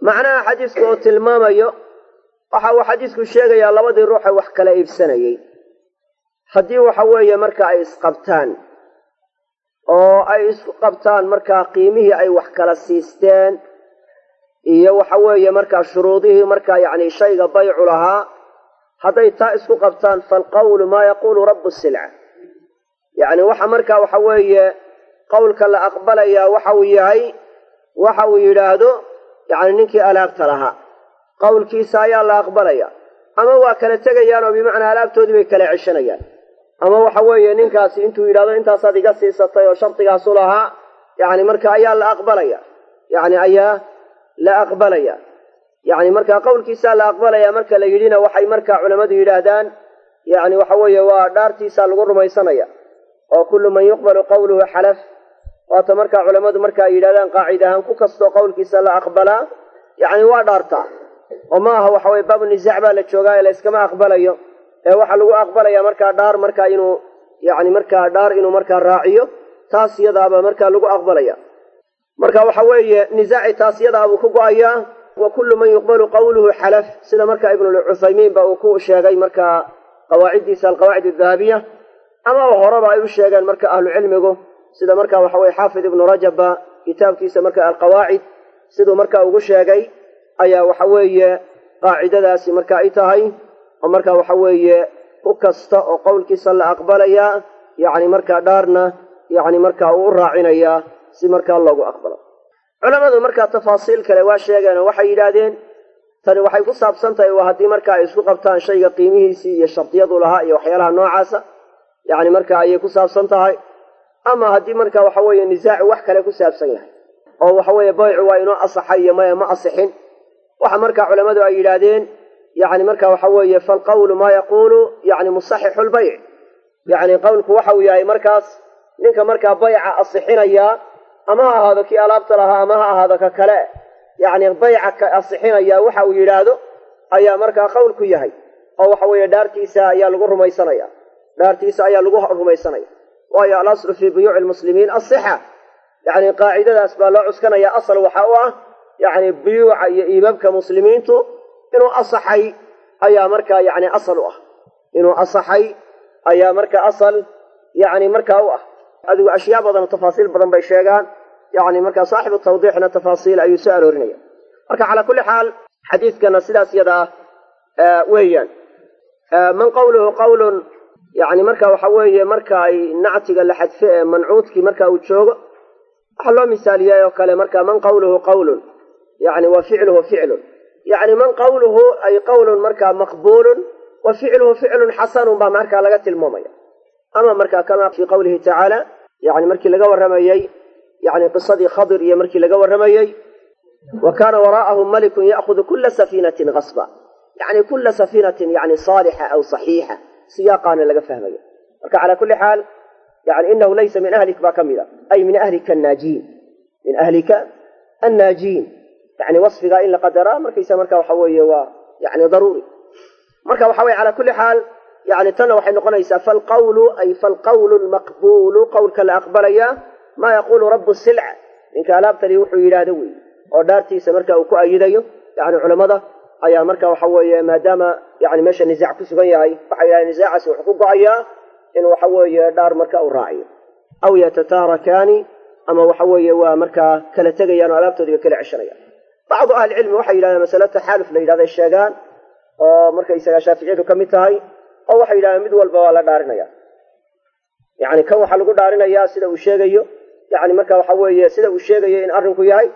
Macnaha xadiisku oo tilmaamayo waxa uu xadiisku sheegayaa labadii ruux ee wax kala iibsanayey haddii waxa weeye marka ay isqabtaan oo ay isku qabtaan markaa qiimihii ay wax kala siisteen iyo waxa weeye markaa shuruudihii markaa yacni shayga baycu lahaa, hadday taa isku qabtaan faalqawlu maa yaquulu rabbu silca, yacni waxa markaa waxa weeye qowlka la aqbalayaa waxa uu yahay waxa uu yidhaahdo yacni ninkii alaabta lahaa qowlkiisa ayaa la aqbalaya, ama waa kala tegayaan oo bimacnaa alaabtoodii bay kala ceshanayaan, ama waxa weeye ninkaasi intuu yidhahdo intaasaad iga siisatay oo shardigaasu lahaa, yacni marka ayaa la aqbalaya, yacni ayaa la aqbalaya, yacni marka qowlkiisaa la aqbalaya. Marka la yidhina waxay markaa culammadu yidhaahdaan yacni waxa weeye waa dhaartiisaa lagu rumaysanaya, Oo kullu man yuqbalu qawluhu xalaf, waata markaa culammadu marka ay yidhahdaan qaacida ahaan ku kastoo qowlkiisa la aqbalaa yacni waa dhaartaa, oo ma aha waxa weye baabu nisaac baa la joogaa ee la iskama aqbalayo, ee waxaa lagu aqbalayaa markaa dhaar markaa inuu yacni markaa dhaar inuu markaa raaciyo, taas iyadaabaa markaa lagu aqbalaya. Marka waxa weeye nisaaci taas iyadaabuu ku go'ayaa. Wa kullu man yuqbalu qawluhu xalaf, sida marka Ibnulcuthaymiin ba uu ku sheegay markaa qawaaciddiisa alqawaacid aldahabiya, ama horeba ay u sheegeen marka ahlucilmigu, sida marka waxa weye Xaafid Ibnu Rajabba kitaabkiisa marka alqawaacid siduu marka ugu sheegay, ayaa waxa weeye qaacidadaasi marka ay tahay, oo marka waxa weeye ku kasta oo qowlkiisa la aqbalayaa yacni markaa dhaarna yacni markaa uu u raacinayaa si markaa loogu aqbalo. Culammadu markaa tafaasiil kale waa sheegeen oo waxay yidhaahdeen tani waxay ku saabsan tahay waa haddii marka ay isku qabtaan shayga qiimihiisii iyo shardiyadu lahaa iyo waxyaalaha noocaasa, yacni marka ayay ku saabsan tahay. Ama haddii marka waxa weeye nisaacu wax kale ku saabsan yahay, oo waxa weeye baycu waa inoo asaxay iyo maya ma asixin, waxa marka culammadu ay yidhaahdeen yacni marka waxa weeye falqawlu maa yaquulu yacni musaxixu lbayc, yacni qowlku waxa uu yahay markaas ninka markaa bayca asixinayaa, ama ha ahaado kii alaabta lahaa ama ha ahaado ka kale, yacni bayca ka asixinaya waxa uu yidhaahdo ayaa markaa qowlku yahay, oo waxa weeye dhaartiisa ayaa lagu rumaysanaya, dhaartiisa ayaa lagu rumaysanaya. Waayo alaslu fii buyuuci lmuslimiin asixa, yacni qaacidadaas baa loo cuskanaya. Asal waxa u ah yacni buyuuca iyo iibabka muslimiintu inuu asaxay ayaa markaa yacni asal u ah, inuu asaxay ayaa markaa asal yacni markaa u ah. Adigu ashyaa badan oo tafaasiil badan bay sheegaan, yacni markaa saaxibu tawdiixna tafaasiil ayuu soo aroorinaya. Marka calaa kulli xaal xadiidkana sidaas yada ah weeyaan. Man qawluhu qawlun, yacni marka waxa weeye marka ay nactiga la xadfe ee mancuudkii marka uu joogo, waxaa loo misaaliyay oo kale marka man qawluhu qawlun, yacni wa ficluhu ficlun, yacni man qawluhu ay qawlun markaa maqbuulun wa ficluhu ficlun xasanun baa markaa laga tilmaamaya. Ama marka kama fii qawlihi tacaala, yacni markii laga warramayey yacni qisadii Khadir iyo markii laga warramayey, wa kaana waraa'ahum malikun ya'khudu kula safiinatin gasba, yacni kula safiinatin yacni saalixa aw saxiixa, siyaaqaana laga fahmaya. Marka calaa kulli xaal yani inahu laysa min ahlik baa ka mid a, ay min ahlika annaajiin, min ahlika annaajiin, yani wasfigaa in la qadaraa markaysa marka waxa weeye waa yani daruuri. Marka waxa weye calaa kulli xaal yani tanna waxay noqonaysaa falqawlu ay falqawlu lmaqbuulu, qowlka la aqbalayaa maa yaquulu rabu silca, ninka alaabtani wuxuu yidhaahdo wey, oo dhaartiisa marka uu ku ayidayo. Yani culammada ayaa marka waxa weeye maadaama yani meesha nisaac ku sugan yahay, waxay yidhahdeen nisaacaasi wuxuu ku go'ayaa in waxa weeye dhaar marka uu raaciyo, aw yatataarakaani, ama waxa weeye waa markaa kala tegayaan oo alaabtoodiiba kala ceshanayaan. Bacdu ahlicilmi waxay yidhahdeen masale taxaaluf la yidhahday sheegaan, oo markaysaga Shaaficiyadu ka mid tahay, oo waxay yidhahdeen mid walba waa la dhaarinaya. Yacni kan waxaa lagu dhaarinayaa sida uu sheegayo, yacni marka waxa weeye sida uu sheegayo in arrinku yahay,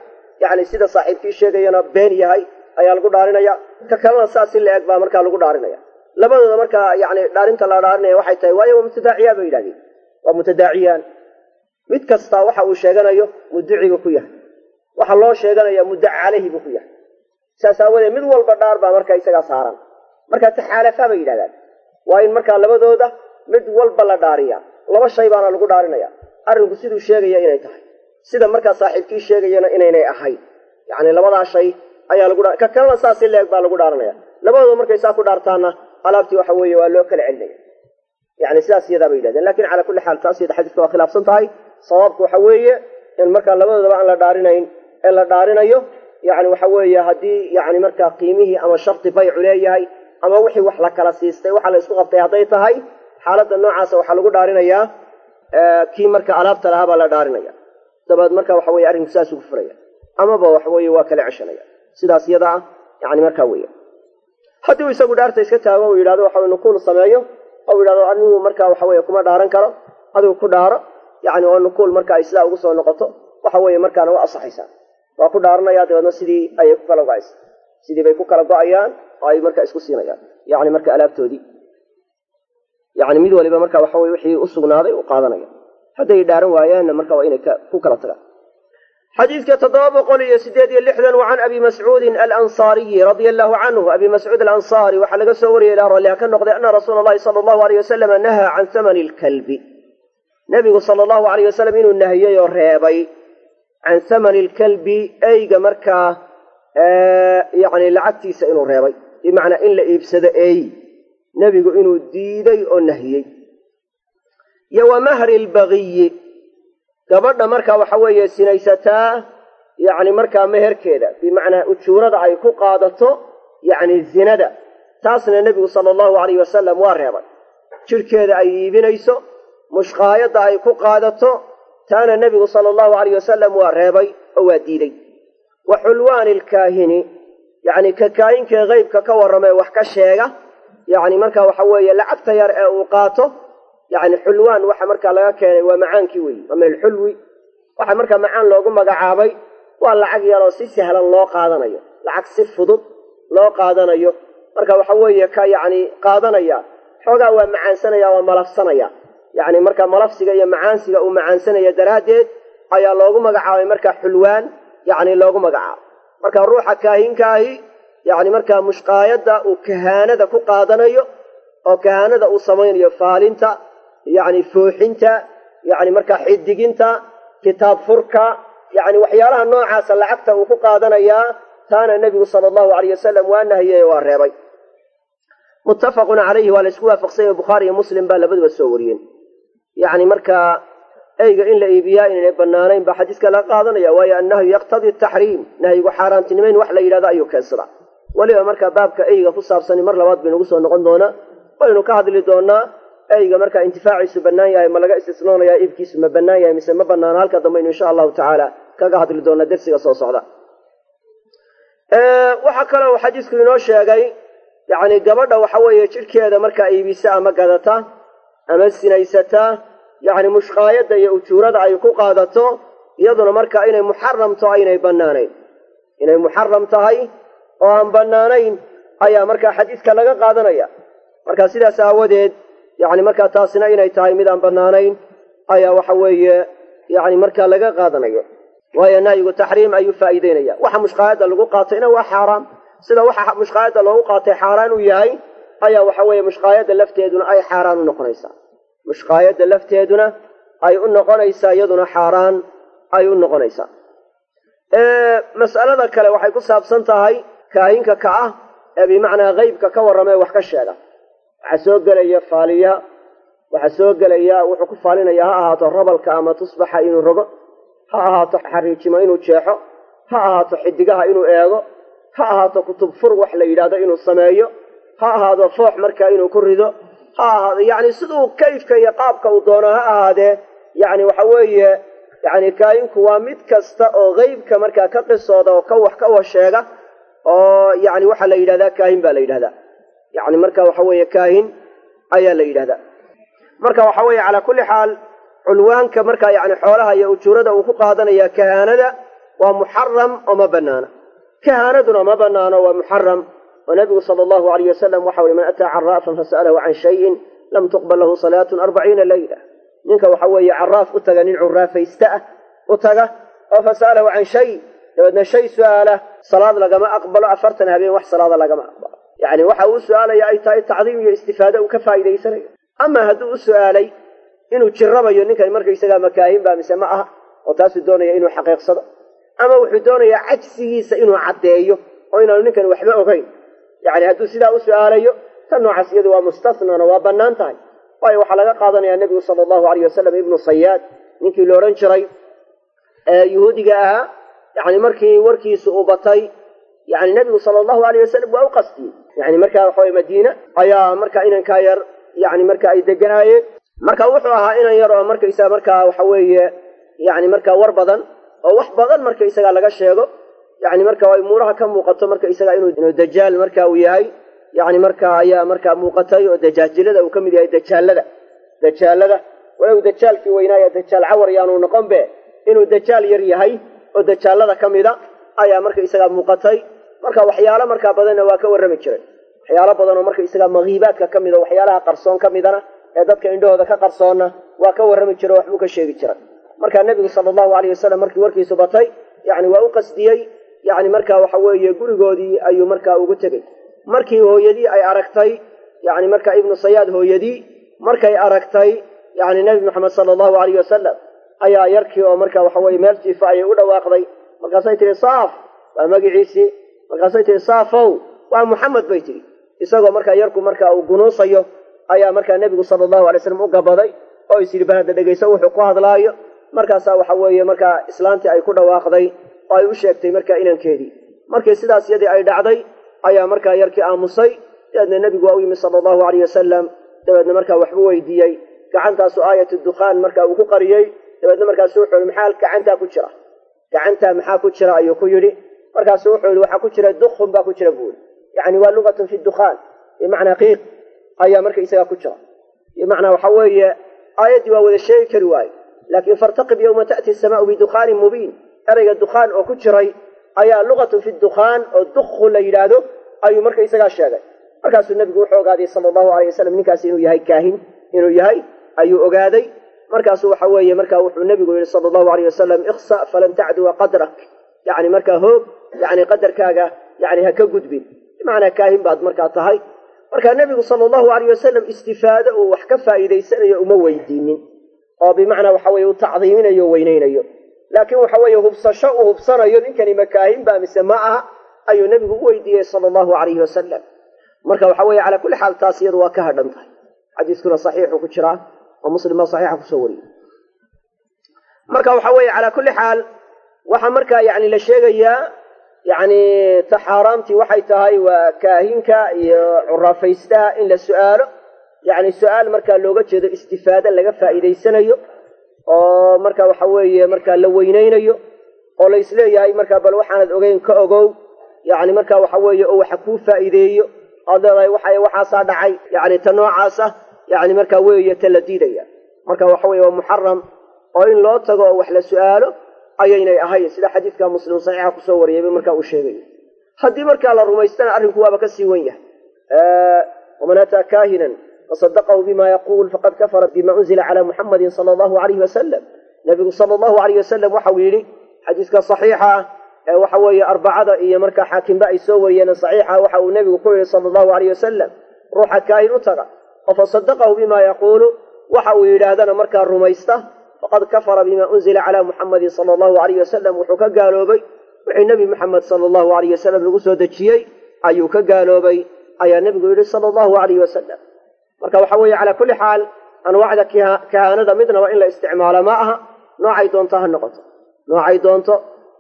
yacni sida saaxiibkii sheegayana been yahay ayaa lagu dhaarinaya, ka kalena saas si la eg baa markaa lagu dhaarinaya. Labadooda markaa yacni dhaarinta la dhaarinaya waxay tahay waayo waa mutadaaciyaan bay yidhahdeen, waa mutadaaciyaan, mid kastaa waxa uu sheeganayo mudduci buu ku yahay, waxa loo sheeganaya muddaca caleyhi buu ku yahay. Saas aawadeed mid walba dhaar baa marka isagaa saaran. Marka taxaalafa bay yidhahdaan, waa in markaa labadooda mid walba la dhaariyaa. Laba shay baana lagu dhaarinaya, arrinku siduu sheegaya inay tahay, sida markaa saaxiibkii sheegayana inaynay ahayn, yacni labadaa shay ayaa lagu ka kalena saas si leeg baa lagu dhaaranaya. Labadooda markay saa ku dhaartaanna alaabtii waxa weeye waa loo kala celinaya, yacni sidaas iyadaa bay yidhahdeen. Lakin calaa kulli xaal taas iyada xadiiska waa khilaafsan tahay. Sawaabku waxa weeye in markaa labadoodaba aan la dhaarinayn ee la dhaarinayo yacni waxa weeye haddii yacni markaa qiimihii ama sharti baycu leeyahay ama wixii wax la kala siistay waxa la isku qabtay hadday tahay, xaaladda noocaasa waxaa lagu dhaarinayaa kii marka alaabta lahaa baa la dhaarinaya. Dabeed marka waxa weye arrinku saas ugu furaya, amaba waxa weeye waa kala ceshanaya, sidaas iyada ah yacni markaa weeye. Haddii uu isagu dhaarta iska taago uu yidhahdo waxa weye nukuul sameeyo oo yidhahdo anigu marka waxa weeye kuma dhaaran karo, adigu ku dhaaro, yacni oo nukuul marka ay sidaa ugu soo noqoto, waxa weeye markaana waa asaxaysaa, waa ku dhaaranaya. Dabeedna sidii ayay ku kala go'aysa, sidii bay ku kala go'ayaan oo ay marka isku siinayaan yacni marka alaabtoodii, yacni mid waliba marka waxa weye wixii u sugnaaday uu qaadanaya. Hadday dhaaran waayaanna marka waa inay ku kala tagaan. Xadiidka 768, wa can Abi Mascuudin Alansaariyi radia allahu canhu, Abi Mascuud Alansaari waxaa laga soo wariyay, ilaa ralliha ka noqday, ana rasuula allahi sala allahu aleyh wasalama nahaa can thamani lkalbi. Nebigu sala allahu alayh wasalam inuu nahiyey oo reebay can thamani lkalbi, eyga markaa yacni lacagtiisa inuu reebay, bimacnaa in la iibsado ey, nebigu inuu diiday oo nahiyey. Iyo wa mahri lbagiyi, gabadha markaa waxa weeye sinaysataa yacni markaa meherkeeda, bimacnaa ujuurada ay ku qaadato yacni zinada, taasna nebigu sala allahu alayh wasalam waa reebay. Jidhkeeda ay iibinayso, mushqaayadda ay ku qaadato, taana nebigu sala allahu alayh wasalam waa reebay oo waa diiday. Wa xulwaani alkaahini, yacni ka kaahinkee haybka ka warramee wax ka sheega, yacni markaa waxa weeye lacagta yar ee uu qaato, yacni xulwaan waxa markaa laga keenay waa macaankii weeye, waa min alxulwi. Waxa markaa macaan loogu magacaabay waa lacag yaroo si sahlan loo qaadanayo, lacag si fudud loo qaadanayo. Marka waxa weeye ka yacni qaadanaya xoogaa waa macaansanaya, waa malafsanaya, yacni marka malafsiga iyo macaansiga uu macaansanaya daraaddeed ayaa loogu magacaabay markaa xulwaan, yacni loogu magacaabay. Marka ruuxa kaahinkaahi yacni markaa mushqaayadda uu kahaanada ku qaadanayo oo kahaanada uu samaynayo, faalinta, yacni fooxinta, yacni markaa xidiginta, kitaab furka, yacni waxyaalaha noocaasa lacagta uu ku qaadanayaa, taana nebigu sala allahu alayh wasalam waa nahiyey oo waa reebay. Muttafaqun calayhi, waa la isku waafaqsanya, Bukhaari iyo Muslim baa labaduba soo wariyeen. Yacni markaa eyga in la iibiyaa inaynay banaanayn baa xadiiska laga qaadanaya, waayo annahyu yaqtadii taxriim, nahyigu xaaraantinimeyn wax la yidhahdo ayuu keensadaa. Weliba markaa baabka eyga ku saabsani mar labaad baynugu soo noqon doonaa, waynu ka hadli doonaa eyga markaa intifaaciisu bannaan yahay ma laga istisnoonayaa, iibkiisu ma bannaan yahay mise ma banaana, halka dambaynu insha allahu tacaala kaga hadli doonaa dersiga soo socda. Waxaa kaloo uu xadiisku inoo sheegay yacni gabadha waxa weeye jidhkeeda markaa iibisa ama gadata ama sinaysata, yacni mushqaayadda iyo ujuurada ay ku qaadato, iyaduna markaa inay muxaramto aynay bannaanayn, inay muxaram tahay oo aan bannaanayn ayaa markaa xadiiska laga qaadanaya. Marka sidaas aawadeed yacni markaa taasina inay tahay mid aan bannaanayn ayaa waxa weeye yacni markaa laga qaadanayo, waayo nahyigu taxriim ayuu faa'iideynaya. Waxa mushqaayadda lagu qaatayna waa xaaraam, sida waxa mushqaayadda loogu qaatay xaaraan u yahay ayaa waxa weeye mushqaayadda lafteeduna ay xaaraan u noqonaysaa, mushqaayadda lafteeduna ay u noqonaysaa, iyaduna xaaraan ay u noqonaysaa. Mas'alada kale waxay ku saabsan tahay kaahinka ka ah ee bimacnaa haybka ka warramee wax ka sheega. Waxaa soo gelaya faaliya, waxaa soo gelaya wuxuu ku faalinaya ha ahaato rabalka ama tusbaxa inuu rogo, ha ahaato xariijimo inuu jeexo, ha ahaato xidigaha inuu eego, ha ahaato kutub fur wax la yidhahdo inuu sameeyo, ha ahaado foox markaa inuu ku rido, ha ahaado yacni siduu kayfka iyo qaabka uu doono ha ahaadee, yacni waxa weeye yacni kaahinku waa mid kasta oo haybka markaa ka qisooda oo ka wax ka washeega, oo yacni waxaa la yidhahdaa kaahin baa la yidhahdaa, yacni marka waxa weeye kaahin ayaa la yidhahdaa. Marka waxa weeye calaa kulli xaal culwaanka markaa yacni xoolaha iyo ujuurada uu ku qaadanaya kahaanada waa muxaram oo ma banaana, kahaanaduna ma banaano, waa muxaram. Oo nabigu sala allahu alayh wasalam waxa uri man ataa caraafan fasa'alahu can shayin lam tuqbal lahu salaatun 40 layla. Ninka waxa weeye caraaf u taga, nin curaafaysta ah u taga oo fasa'alahu can shay, dabeedna shay su'aala, salaad lagama aqbalo 40 habeen, wax salaada lagama aqbalo. Yacni waxa uu su'aalaya ay tahay tacdiim iyo istifaado uu ka faa'iidaysanayo. Ama hadduu u su'aalay inuu jirabayo ninkan markaysagaa makaahin baa mise ma aha, oo taasuu doonaya inuu xaqiiqsado, ama wuxuu doonayaa cajsigiisa inuu caddeeyo oo inaanu ninkan waxba ogayn, yacni hadduu sidaa u su'aalayo tan noocaas iyadu waa mustasnana, waa bannaan tahay. Waayo waxaa laga qaadanayaa nebigu sala allahu alayh wasalam ibnu Sayaad ninkii la odhan jiray ee yuhuudiga ahaa, yacni markii warkiisu uu batay, yacni nebigu sala allahu alayh wasalam waa u qastiyey. Yacni markaa waxa weye Madiina ayaa marka inankaa yar yacni marka ay deganaayeen, marka wuxuu ahaa inan yar oo markaysaga markaa waxa weeye yacni markaa war badan oo wax badan markaysaga laga sheego, yacni marka ay muuraha ka muuqato markaysaga inuu dajaal marka uu yahay, yacni marka ayaa markaa muuqatay oo dajaajilada uu ka mid yahay, dajaalada walow dajaalkii weynaaya dajaal cawar yaanu noqon be, inuu dajaal yar yahay oo dajaalada ka mida ayaa markaysaga muuqatay. Marka waxyaalo markaa badanna waa ka warrami jiray, waxyaalo badan oo markaysaga makiibaadka ka mida, waxyaalaha qarsoon ka midana ee dadka indhahooda ka qarsoonna waa ka warrami jiray oo waxbuu ka sheegi jiray. Marka nebigu sala allahu alayh wasalam markii warkiisu batay, yacni waa u qasdiyey, yacni marka waxa weeye gurigoodii ayuu markaa ugu tegey. Markii hooyadii ay aragtay, yacni marka ibnu Sayaad hooyadii markay aragtay yacni nebi maxamed sala allahu alayh wasalam ayaa yarkii oo marka waxa weeye meel jiifa ayay u dhawaaqday. Markaasay tihi saaf, waa magiciisii. Markaasay tihi saafow, waa Muxamed bay tihi. Isagoo markaa yarku marka uu gunuusayo ayaa markaa nebigu sala allahu alay slam u gabaday oo is yidhi bal hadda dhegayso wuxuu ku hadlaayo. Markaasaa waxa weeye markaa islaantii ay ku dhawaaqday oo ay u sheegtay markaa inankeedii. Markii sidaas yadii ay dhacday ayaa markaa yarkii aamusay. Dabeedna nebigu waa u yimi sala allahu alayh wasalam, dabeedna markaa waxbu weydiiyey. Gacantaasu aayatu dukhaan markaa uu ku qariyey. Dabeedna markaasu wuxuu yihi maxaa gacantaa ku jira, gacantaa maxaa ku jira ayuu ku yidhi. Markaasu wuxuu yihi waxaa ku jira dukhun baa ku jira buuri, yacni waa lugatun fi dukhaan, bimacnaa qiiq ayaa marka isagaa ku jira. Bimacnaa waxa weeye aayaddii waa wada sheegi kari waaye, laakiin fartaqib yowma ta'ti asamaau bidukhaanin mubiin, ereyga dukhaan oo ku jiray ayaa lugatun fi dukhaan oo dukhu la yidhaahdo ayuu marka isagaa sheegay. Markaasuu nebigu wuxuu ogaaday sala allahu alayh wasalam ninkaasi inuu yahay kaahin, inuu yahay ayuu ogaaday. Markaasuu waxa weeye markaa wuxuu nebigu yidhi sala allahu alayh wasalam ikhsa falan tacduwa qadrak, yacni markaa hoog, yacni qadarkaaga yacni ha ka gudbin, bimacnaa kaahin baad markaa tahay. Markaa nebigu sala allahu alayh wasalam istifaado uu wax ka faa'iidaysanayo uma weydiinin, oo bimacnaa waxa weeye u tacdiiminayo o weynaynayo, laakiin waxa weeye hubsasho uu hubsanayo ninkani makaahin baa mise ma aha ayuu nebigu u weydiiyey sala allahu alayhi wasalam. Marka waxa weeye calaa kulli xaal taas iyadu waa ka hadhan tahay. Xadiiskuna saxiixuu ku jiraa oo Muslim baa saxiixa kusoo wariyey. Marka waxa weeye calaa kulli xaal waxaa markaa yacni la sheegayaa yacni ta xaaraamtii waxay tahay waa kaahinka iyo curaafaystaha in la su'aalo, yacni su'aal markaa looga jeedo istifaado laga faa'iidaysanayo oo marka waxa weeye markaa la weynaynayo oo la isleeyahay markaa bal waxaanad ogeyn ka ogow, yacni marka waxa weeye oo waxa kuu faa'iideeyo aad leedahay waxa waxaasaa dhacay, yacni ta noocaas ah yacni markaa weeye ta la diidaya. Marka waxa weeye waa muxaram oo in loo tago oo wax la su'aalo ayaynay ahayn, sida xadiidka Muslim saxiixa kusoo wariyayba markaa uu sheegayo. Haddii markaa la rumaystana arrinku waaba ka sii wen yahay. Waman ataa kaahinan fasadaqahu bima yaquul faqad kafara bima unzila calaa Muxamadin sala allahu alayhi wasalam. Nebigu sala allahu alayh wasalam waxau yidhi xadiiska saxiixa ah ee waxa weeye arbacada iyo markaa xaakimba ay soo wariyeen saxiixa, waxa uu nebigu ku yidhi sala allahu alayh wasalam ruuxa kaahin u taga oo fasadaqahu bima yaquulu waxa uu yidhaahdana markaa rumaysta faqad kafara bima unzila calaa Muxamadin sala allahu alayh wasalam, wuxuu ka gaaloobay wixii nebi Maxamed sala allahu alayh wasalam lagu soo dejiyey ayuu ka gaaloobay ayaa nebigu yidhi sala allahu alayh wasalam. Marka waxa weeye calaa kulli xaal anwaacda kahaanada midnaba in la isticmaalo ma aha, noocay doonto ha noqoto, noocay doonto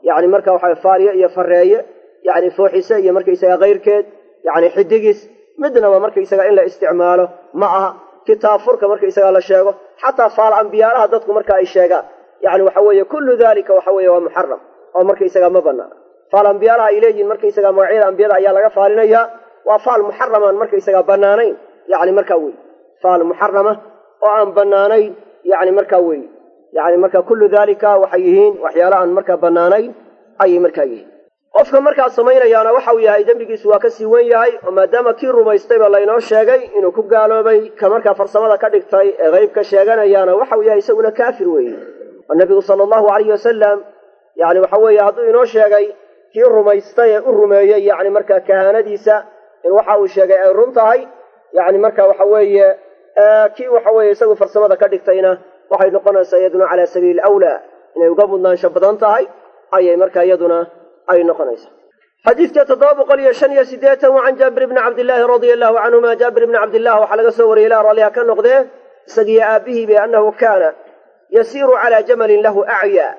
yacni marka waxa faariye iyo fareeye, yacni fooxise iyo markaysaga kayrkeed, yacni xidigis, midnaba markaysaga in la isticmaalo ma aha. Kitaab furka markaysaga la sheego, xataa faal ambiyaalaha dadku marka ay sheegaan, yacni waxa weeye kullu dalika waxa weeye waa muxaram oo markaysaga ma banaana. Faal ambiyaalaha ay leeyihiin markaysaga magacyada ambiyada ayaa laga faalinayaa, waa faal muxaramaan markaysaga banaanayn, yacni markaa wey faal muxarama oo aan banaanayn, yacni markaa wey yacni marka kullu dalika waxay yihiin waxyaala aan markaa banaanayn ayay markaa yihiin. Qofka markaa samaynayaana waxau yahay dembigiisu waa ka sii wen yahay, oo maadaama kii rumaystayba laynoo sheegay inuu ku gaaloobay, ka markaa farsamada ka dhigtay ee qeybka sheeganayaana waxau yahay isaguna kaafir weeye. Oo nebigu sala allahu alayhi wasalam yacni waxa weeye hadduu inoo sheegay kii rumaystay ee u rumeeyey yacni markaa kahaanadiisa in waxa uu sheegay ay run tahay, yacni marka waxa weeye kii waxa weeye isagu farsamada ka dhigtayna waxay noqonaysaa iyaduna calaa sabiili alawlaa inay uga mudnaansho badan tahay ayay markaa iyaduna ay noqonaysaa. Xadiidka 785 wa can Jaabir bni Cabdillaahi radia allahu canhuma, Jaabir bni Cabdillah waxaa laga soo wariyey ilaa raalliha ka noqdee isagiyo aabbihiiba annahu kaana yasiiru calaa jamalin lahu acyaa,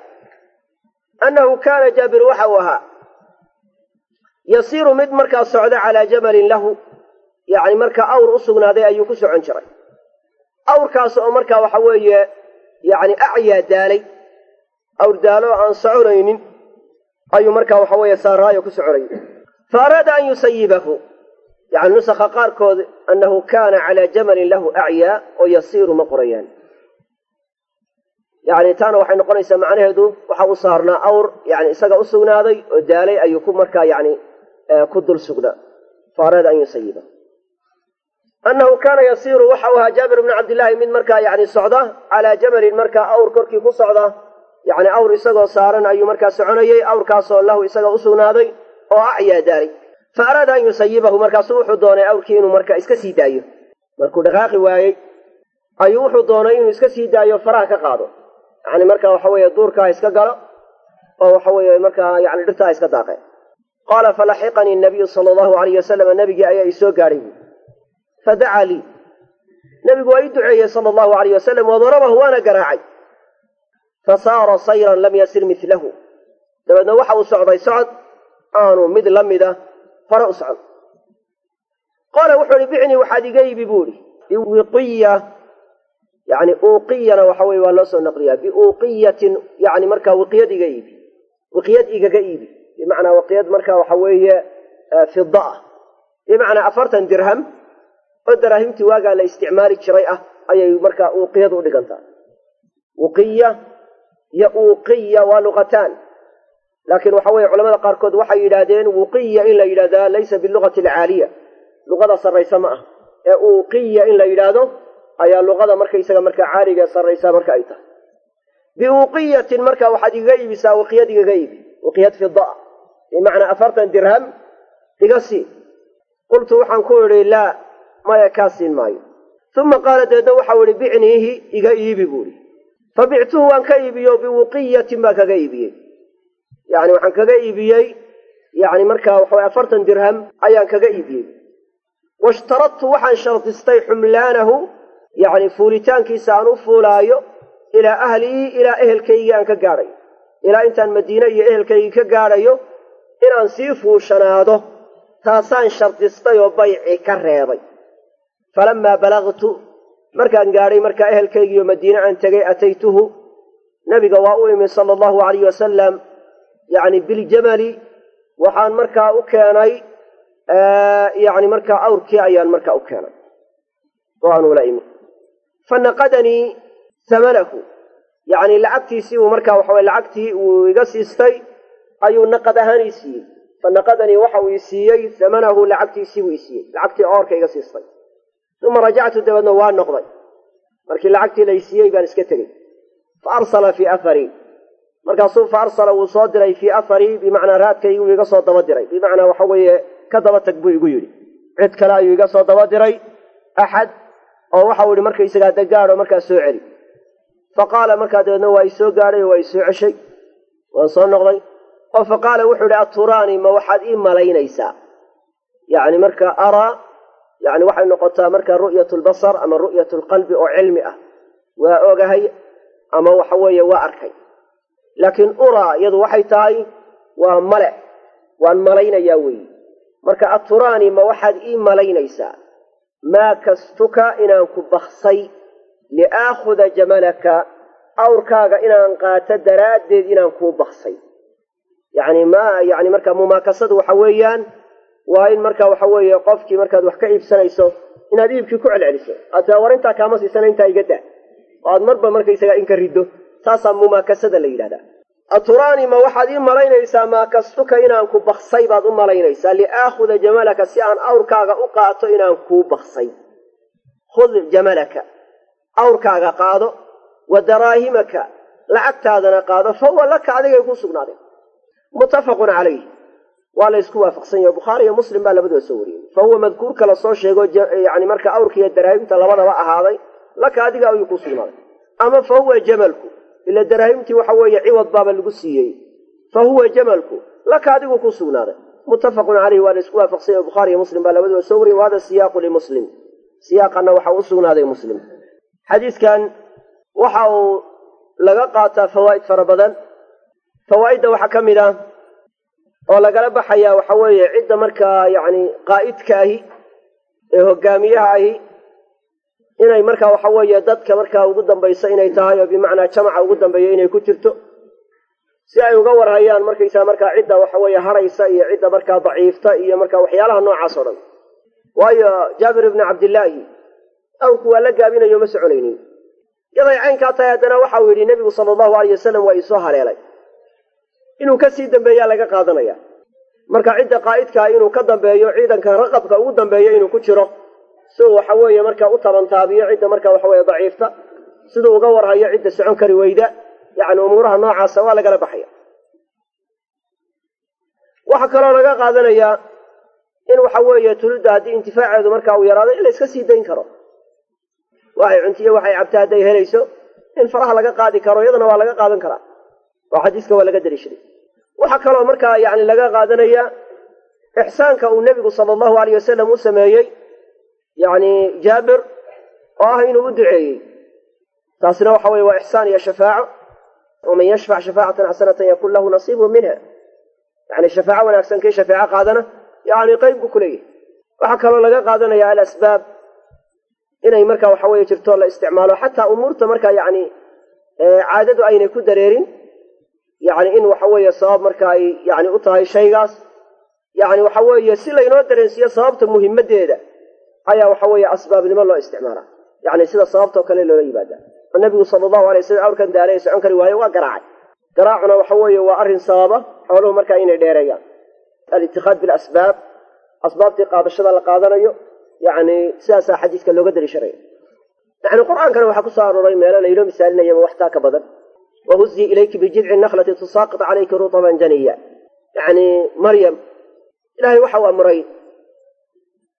annahu kaana Jaabir waxa uu ahaa yasiiru mid markaa socda calaa jamalin lahu, yacni markaa awr u sugnaaday ayuu ku socon jiray, awrkaas oo markaa waxa weeye yacni acyaa daalay, awr daalo oo aan soconaynin ayuu markaa waxa weeye saaraayo ku soconayay. Fa araada an yusayibahu, yacni nusakha qaarkood annahu kaana calaa jamalin lahu acyaa oo yasiiru ma qorayaan, yacni taana waxay noqonaysaa macnaheedu waxa u saarnaa awr yacni isaga u sugnaaday oo daalay ayuu ku markaa yacni ku dul sugnaa. Fa araada an yusayibahu annahu kaana yasiiru waxa uu ahaa Jaabir bnu Cabdillaahi mid markaa yacni socda calaa jamalin markaa awr korkii ku socda, yacni awr isagoo saaran ayuu markaa soconayey, awrkaasoo lahu isaga u sugnaaday oo acyaa daalay. Fa araada an yusayibahu, markaasuu wuxuu doonay awrkii inuu markaa iska sii daayo. Markuu dhaqaaqi waayey Ayuu wuxuu doonay inuu iska sii daayo, faraha ka qaado, yani marka waxa weeye duurka ha iska galo oo waxa weeye markaa yani dhirta ha iska daaqeen. Qaala falaxiqanii nabiyu sala allahu alayh wasalam, nabigii ayaa isoo gaadhay buui. Fadacaa lii, nabigu waa ii duceeyey sala allahu alayh wasalam, wa darabahu, waana garaacay. Fasaara sayran lam yasir milahu, dabeedna waxa uu socday socod aanu mid la mida hore u socon. Qaala wuxuu ihi bicnii, waxaad iga iibi buu ihi biwiqiya, yani uuqiyana waxa weye waa loo soo naqliyaa, biuuqiyatin, yani markaa wiqiyad iga iibi, wiqiyad igaga iibi, bimacnaa wiqiyad markaa waxa weeye fida ah, bimacnaa 40 dirham oo daraahimtii waagaa la isticmaali jiray ah ayay markaa uuqiyad u dhigantaa. Wuqiya iyo uuqiya waa luqataan, laakiin waxa weye culamada qaarkood waxay yidhaahdeen wuqiya in la yidhahdaa laysa bilugati alcaaliya, luqada sarraysa ma ah, ee uuqiya in la yidhaahdo ayaa luqada markaysaga markaa caaliga sarraysa marka ay tahay. Biuuqiyatin marka waxaad igaga iibisaa, wiqiyad igaga iibi, wiqiyad fida ah, bimacnaa 40 dirham iga sii. Qultu waxaan ku idhi laa, maya, kaa siin maayo. Uma qaala, dabeedna waxau idhi bicniihi, iga iibi buu ihi. Fa bictuhu, waan ka iibiyo, biwuqiyatin baan kaga iibiyey, yani waxaan kaga iibiyey yani markaa waxaway 40 dirham ayaan kaga iibiyey. Washtaradtu, waxaan shardistay xumlaanahu, yacni fuulitaankiisa aan u fuulaayo, ilaa ahlii, ilaa ehelkaygii aan ka gaadhayo, ilaa intaan madiine iyo ehelkaygii ka gaadhayo inaan sii fuushanaado, taasaan shardistay oo bayci ka reebay. Falamaa balagtu, markaan gaadhay markaa ehelkaygiiyo madiine aan tegay, ataytuhu, nabiga waa u imi sala allahu alayh wasalam, yacni biljamali, waxaan markaa u keenay yacni markaa awrkii ayaan markaa u keenay oo aan ula imi. Fa naqadanii hamanahu, yacni lacagtiisii uu markaa waxaweye lacagtii uu iga siistay ayuu naqad ahaan ii siiyey. Fa naqadanii, waxa uu i siiyey, hamanahu, lacagtiisii buu i siiyey, lacagtii oorka iga siistay. Uma rajactu, dabeedna waa noqday, markii lacagtii lay siiyey baan iska tegey. Fa arsala fii atharii, markaasuu fa arsala wuu soo diray, fii atharii bimacnaa raadkayguu iga soo daba diray, bimacnaa waxa weeye ka daba tag buu igu yidhi. Cid kale ayuu iga soo daba diray, axad oo waxau yidhi markaysagaa dagaadho markaa soo celi. Fa qaala, markaa dabeedna waa i soo gaadhay oo waa i soo ceshay, waan soo noqday oo fa qaala wuxuu yidhi aturaani, ma waxaad ii malaynaysaa? Yacni marka araa yani waxay noqotaa marka ru'yat lbasar ama ru'yat lqalbi oo cilmi ah, waa ogahay ama waxa weeye waa arkay. Laakiin uraa iyadu waxay tahay waa male, waan malaynayaa weeye. Marka aturaani, ma waxaad ii malaynaysaa, maa kastuka, inaan ku baksay, liaakhuda jamalaka, awrkaaga inaan qaato daraaddeed inaan kuu baksay? Yani ma yani marka mumaakasadu waxa weeyaan waa in marka waxa weeye qofkii markaad wax ka iibsanayso inaad iibkii ku celceliso, aad taa war intaa kaama siisana, intaa iga daa, oo aad marba markaysagaa inka riddo, taasaa mumaakasada la yidhahdaa. Aturaani, ma waxaad ii malaynaysaa, maakastuka, inaan ku baksay baad u malaynaysaa, liaakhuda jamalaka, si aan awrkaaga u qaato inaan kuu baksay? Khud jamalaka, awrkaaga qaado, wa daraahimaka, lacagtaadana qaado, fa huwa laka, adigay ku sugnaadeen. Muttafaqun calayh, waa la isku waafaqsan yahay, Bukhaari iyo Muslim baa labaduba soo wariyey. Fa huwa madkuurka la soo sheego, yani marka awrka iyo daraahimta labadaba ahaaday, laka, adiga ayuu ku sugnaaday. Ama fa huwa jamalku, ila daraahimtii waxa weeye ciwad baaba lagu siiyey, fa huwa jamalku laka, adigu ku sugnaaday. Muttafaqun caleyhi, waa la isku waafaqsan yahay, Bukhaari iyo Muslim baa labaduba soo wariyey. Wahada siyaaqu limuslim, siyaaqanna waxa u sugnaaday Muslim. Xadiiskan waxa uu laga qaataa fawaa'id fara badan. Fawaa'idda waxaa ka mid ah oo lagala baxayaa waxa weeye cidda markaa yacni qaa'idka ahi ee hogaamiyaha ahi inay markaa waxa weeye dadka markaa ugu dambayso inay tahay, oo bimacnaa jamaca ugu dambeeya inay ku jirto, si ay uga warhayaan markaysaa markaa cidda waxa weeye haraysa iyo cidda markaa daciifta iyo markaa waxyaalaha noocaas oo dhan. Waayo Jaabir ibni Cabdillaahi awrku waa la gaabinayo, ma soconaynin. Yaday caynkaa tahay haddana waxa uu yidhi nebigu sala allahu alayh wasalam waa iisoo haleelay, inuu ka sii dambeeyaa laga qaadanaya. Marka cidda qaa'idkaa inuu ka dambeeyo ciidanka, raqabka ugu dambeeyo inuu ku jiro, si uu waxa weeye marka u tabantaabiyo cidda marka waxa weeye daciifta, siduu uga warhayo cidda socon kari weyda, yacni umuuraha noocaasa waa lagala baxaya. Waxaa kaloo laga qaadanayaa in waxa weeye tulidda haddii intifaaceedu marka uu yaraado in la iska sii dayn karo. Waxay cuntiyo waxay cabta hadday helayso in faraha laga qaadi karo, iyadana waa laga qaadan karaa, oo xadiiska waa laga daliishaday. Waxaa kaloo markaa yani laga qaadanaya ixsaanka uu nebigu sala allahu alayh wasalam u sameeyey yani Jaabir, oo ah inuu u duceeyey. Taasina waxa weye waa ixsaan iyo shafaaco. Waman yashfac shafaacatan xasanatan yakun lahu nasiibu minha, yani shafaaco wanaagsan kii shafeeco qaadana yani qayb buu ku leeyahay. Waxaa kaloo laga qaadanaya alasbaab inay marka waxa weye jirto la isticmaalo, xataa umuurta marka yani caadadu aynay ku dareerin, yani in waxa weeye sabab marka ay yani u tahay shaygaas, yani waxa weeye si laynoo dareensiiyo sababta muhimaddeeda ayaa waxa weeye asbaabnimo loo isticmaalaa, yani sida sababtoo kale loola yimaada. Oo nabigu sala allahu alay wasalam awrkan daalay socon kari waayo, waa garaacay. Garaacuna waxa weeye waa arrin sababa xooluhu markaa inay dheereeyaan. Alitikaad bilasbaab, asbaabtii qaadashada la qaadanayo, yani sidaasaa xadiiska looga daliishanaya. Yani qur-aankana waxaa ku soo arooray meelo laynoo misaalinayaba waxtaa ka badan. Wahuzii ilayki bijidci nakhlati tusaaqit calayki rutaban janiya. Yani Maryam ilaahay waxa uu amray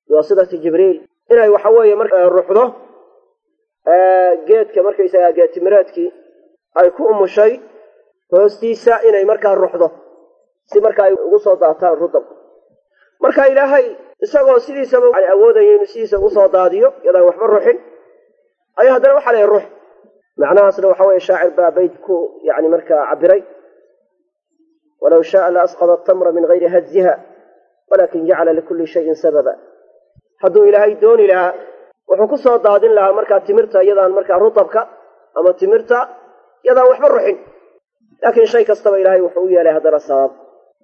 biwaasitati Jibriil inay waxa weeye marka ruxdo geedka markaysagaa geedtimireedkii ay ku umushay hoostiisa, inay markaa ruxdo si marka ay ugu soo daataan rutabku. Marka Ilaahay isagoo sidiisaba awoodaya inuu sidiisa ugu soo daadiyo iyadaan waxba ruxin, ayaa haddana waxa la rux. Macnahaasna waxa weye shaacir baa bayt ku yani markaa cabiray: walow shaaa la asqada atamra min gayri haziha, walakin jacala likulli shayin sababa. Hadduu Ilaahay dooni lahaa wuxuu ku soo daadin lahaa markaa timirta iyadaan markaa rutabka ama timirta iyadaan waxba ruxin, laakiin shay kastaba Ilaahay wuxuu u yeelay haddana sabab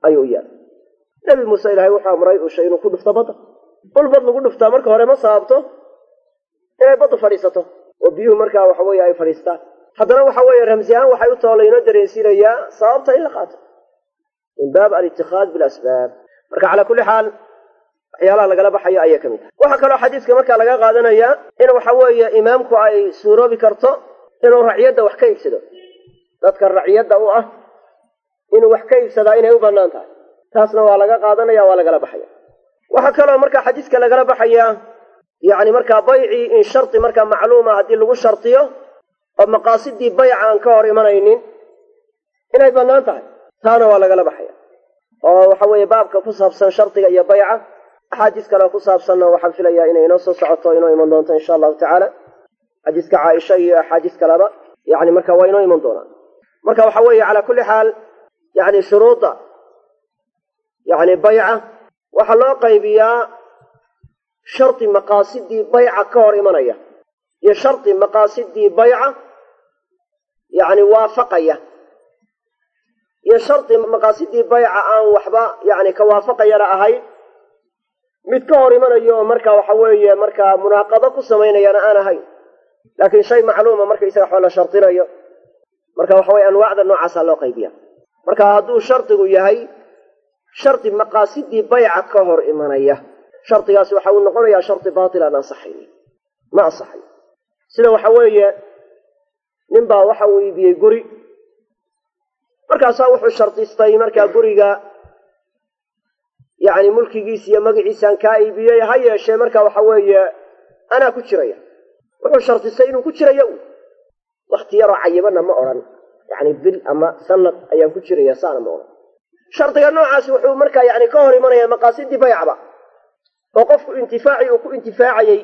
ayuu u yeelay. Nebi Muuse Ilaahay wuxuu amray usha inuu ku dhufto badda. Ul bad lagu dhuftaa marka hore ma sababto inay baddu fadhiisato oo biyuhu markaa waxa weeye ay fadhiistaan. Haddana waxa weeye ramsi ahaan waxay u too laynoo dareensiinayaa sababta in la qaato min baab alitikaad bilasbaab. Marka calaa kulli xaal waxyaalaha lagala baxayo ayay ka mid tahay. Waxaa kaloo xadiiska markaa laga qaadanayaa in waxa weeye imaamku ay suuroobi karto inuu raciyadda wax ka iibsado, dadka raciyadda u ah inuu wax ka iibsadaa inay u bannaan tahay. Taasna waa laga qaadanaya, waa lagala baxaya. Waxaa kaloo markaa xadiiska lagala baxayaa yacni markaa baycii in shardi markaa macluuma haddii lagu shartiyo oo maqaasidii bayca aan ka hor imanaynin inay bannaan tahay, taana waa lagala baxaya. Oo waxa weeye baabka ku saabsan shardiga iyo bayca axaadiis kale ku saabsanna waxaan filayaa inay inoo soo socoto, inoo iman doonto insha allahu tacaala. Xadiiska Caaisha iyo axaadiis kaleba yani marka waa inoo iman doonaan. Marka waxa weeye calaa kulli xaal yani shuruudda yani bayca waxaa loo qaybiyaa shardi maqaasidii bayca ka hor imanaya iyo shardi maqaasidii bayca yani waafaqaya iyo shardi maqaasidii bayca aan waxba yani ka waafaqayana ahayn, mid ka hor imanayo oo marka waxa weeye markaa munaaqado ku samaynayana aan ahayn, laakiin shay macluuma markaysaga waxba la shardinayo. Marka waxa weye anwaacda noocaasaa loo qaybiya. Marka hadduu shardigu yahay shardi maqaasidii bayca ka hor imanaya, shardigaasi waxa uu noqonayaa shardi baatil aan ansaxaynin, ma ansaxayo. Sida waxa weeye ninbaa waxa uu iibiyey guri, markaasaa wuxuu shardistay markaa guriga yacni mulkigiisa iyo magaciisaan kaa iibiyey, ha yeeshee marka waxa weeye anaa ku jiraya. Wuxuu shardistay inuu ku jirayo u wakhti yaroo cayibana ma odhan, yacni bil ama sanad ayaan ku jiraya saana ma odhan. Shardiga noocaasi wuxuu markaa yani ka hor imanaya maqaasidii baycba, oo qofku intifaacii uu ku intifaacayey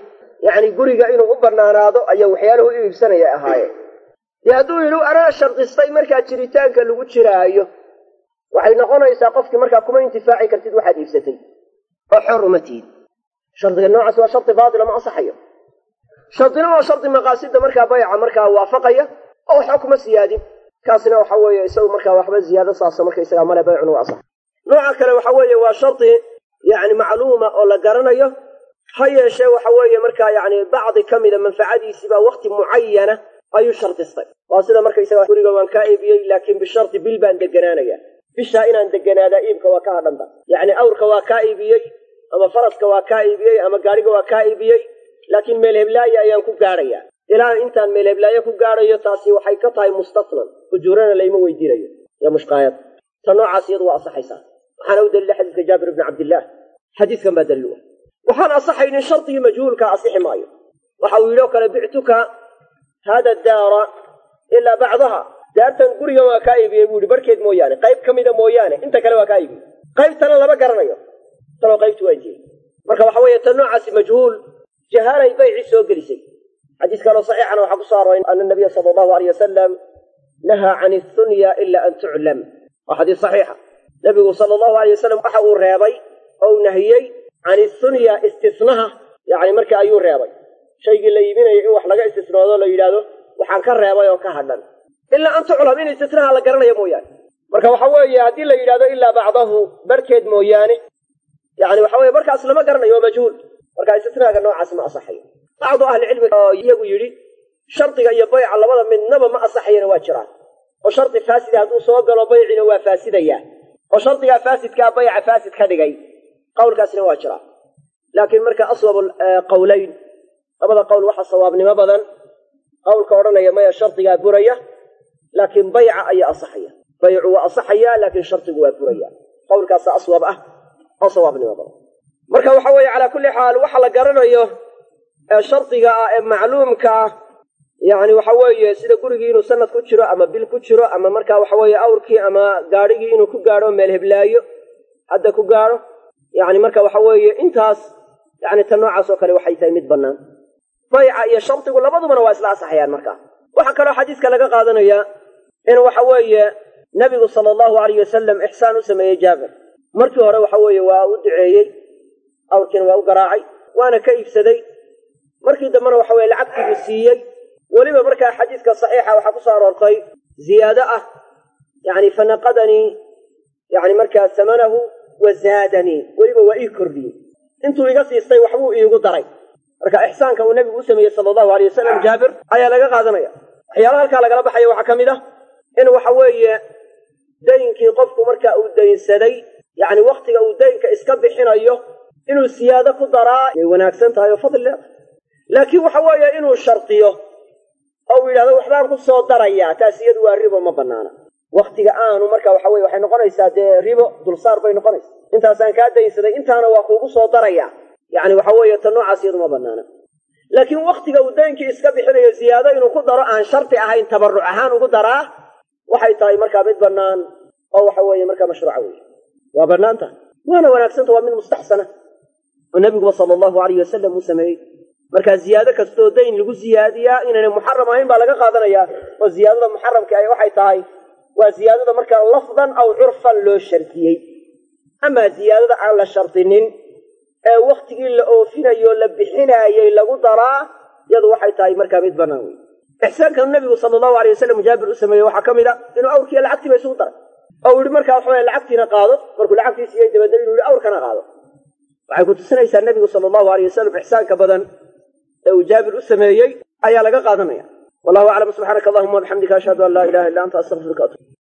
yacni guriga inuu u banaanaado ayaa waxyaaluhu u iibsanaya ahaayeen. Dee hadduu yidhi anaa shardistay markaa jiritaanka lagu jiraayo, waxay noqonaysaa qofkii markaa kuma intifaaci kartid waxaad iibsatay oo xor uma tihid. Shardiga noocaas waa shardi baatila, ma ansaxayo. Shardina waa shardi maqaasida markaa bayca markaa waafaqaya oo waxba kuma siyaadin, kaasina waxa weeye isagu markaa waxba ziyaado saasa markaysagaa male, baycuna waa asax. Nooca kale waxa weeye waa shardi yacni macluuma oo la garanayo, ha yeeshee waxa weeye markaa yacni bacdi ka mida manfacadiisiibaa wakti mucayana ayuu shardistay. Waa sida markaysaga guriga waan kaa iibiyey, laakiin bishardi bil baan deganaanaya, bishaa inaan deganaadaa iibka waa ka hadhanta. Yacni awrka waa kaa iibiyey ama faraska waa kaa iibiyey ama gaariga waa kaa iibiyey, laakiin meel heblaayo ayaan ku gaadhayaa, ilaa intaan meel heblaayo ku gaadhayo taasi waxay ka tahay mustasnan, ujuurana layma weydiinayo iyo mushqaayad. Ta noocaas iyadu waa asaxaysaa, waxaana u daliila xadiiska Jaabir ibni Cabdillaah, xadiiskan baa daliil u ah. Waxaan asaxaynin shardigii majhuulkaa asixi maayo. Waxa uu yidhi oo kale bictuka hada daara ilaa bacdaha, daartan gurigan waa kaa iibiyey buu yihi, barhkeed mooyaane, qayb ka mida mooyaane, inta kale waa kaa iibiyey. Qaybtana lama garanayo, tanoo qaybtu waa jeey. Marka waxa weeye tan noocaasi majhuul, jahaalay bayci soo gelisay. Xadiis kaloo saxiixana waxaa ku soo arooray ana nabiya sala allahu aleyh wasalam nahaa can ithunya ila an tuclam. Waa xadiis saxiixa. Nabigu sala allahu aleyh wasalam waxa uu reebay oo uu nahiyey can ithunya, istisnaha, yacni marka ayuu reebay shaygii la iibinayo in wax laga istisnoodo la yidhaahdo waxaan ka reebay oo ka hadhan, ilaa an tuclam, in istisnaha la garanayo mooyaane. Marka waxa weeye haddii la yidhahdo ilaa bacdahu, barhkeed mooyaane, yani waxa weye markaas lama garanayo, waa majhuul. Marka istisnaaga noocaas ma asaxayo. Bacdu ahlicilmi oo iyagu yidhi shardiga iyo bayca labada midnaba ma asaxayana waa jiraan, oo shardi faasida hadduu soo galo baycina waa faasidayaa, oo shardigaa faasidkaa bayca faasid ka dhigay, qowlkaasina waa jiraa. Laakiin marka aswab qowlayn, labada qowl waxa sawaabnimo badan qowlka odhanaya maya shardigaa buraya, laakiin bayca ayaa asaxaya. Baycu waa asaxaya, laakiin shardigu waa buraya. Qowlkaasa aswab ah oo sawaabnimo badan. Marka waxa weeye calaa kulli xaal waxa la garanayo ee shardiga ah ee macluumka ah, yacni waxa weeye sida gurigii inuu sanad ku jiro ama bil ku jiro, ama markaa waxa weeye awrkii ama gaadhigii inuu ku gaadho meel heblaayo hadda ku gaadho, yacni marka waxa weeye intaas, yacni tan noocaas oo kale waxay tahay mid bannaan. Bayca iyo shardigu labadubana waa isla asaxayaan. Markaa waxaa kaloo xadiiska laga qaadanayaa in waxa weeye nebigu sala allahu alayh wasalam ixsaan u sameeyey Jaabir. Markii hore waxa weeye waa u duceeyey, awrkiina waa u garaacay, waana ka iibsaday. Markii dambena waxa weye lacagtiibuu siiyey. Weliba markaa xadiiska saxiixa waxaa ku soo aroortay ziyaado ah, yani fanaqadanii, yani markaa samanahu wa zaadanii, weliba waa ii kordhiyey, intuu iga siistay waxbuu iigu daray. Marka ixsaanka uu nebigu u sameeyey sala allahu aleyh wasalam Jaabir ayaa laga qaadanaya. Waxyaalaha halkaa lagala baxaya waxaa ka mid ah in waxa weeye daynkii qofku marka uu daynsaday, yacni wakhtiga uu daynka iska bixinayo inuu siyaado ku daraa ay wanaagsan tahay oo fadli leedahay. Laakiin waxa weeye inuu shardiyo oo uu yidhahdo waxbaan ku soo darayaa, taas iyadu waa ribo, ma banaana. Wakhtiga aanu marka waxa weye waxay noqonaysaa dee ribo dulsaar bay noqonaysaa. Intaasaan kaa daynsaday, intaana waa kuugu soo darayaa, yacni waxa weeye tan noocaas iyadu ma banaana. Laakiin wakhtiga uu daynkii iska bixinayo ziyaado inuu ku daro aan sharti ahayn, tabarruc ahaan ugu daraa, waxay tahay markaa mid bannaan oo waxa weeye markaa mashruuca weeye, waa bannaan tahay, waana wanaagsanta, waa mid mustaxsana oo nebiguba sala allahu alayh wasalam uu sameeyey. Marka ziyaado kastoo dayn lagu ziyaadiyaa inaynay muxaram ahayn baa laga qaadanayaa, oo ziyaadada muxaramka ay waxay tahay waa ziyaadada markaa lafdan aw curfan loo shardiyey. Amaa ziyaadada aan la shardinin ee wakhtigii la oofinayo la bixinaayey lagu daraa, iyadu waxay tahay markaa mid bannaan wey. Ixsaankanu nebigu sala allahu alay wasalam Jaabir u sameeyey waxaa ka mid a inuu awrkiiyo lacagtiiba isugu daray, oo uu yihi markaa waxa weye lacagtiina qaado. Markuu lacagtii siiyey dabeedna inuu yihi awrkana qaado, waxay ku tusinaysaa nebigu sala allahu aleyh wasalam ixsaanka badan ee uu Jaabir u sameeyey ayaa laga qaadanaya. Wallahu aclam. Subxaanaka allahuma wabixamdika, ashhadu an laa ilaha illa anta, astaqfiruka.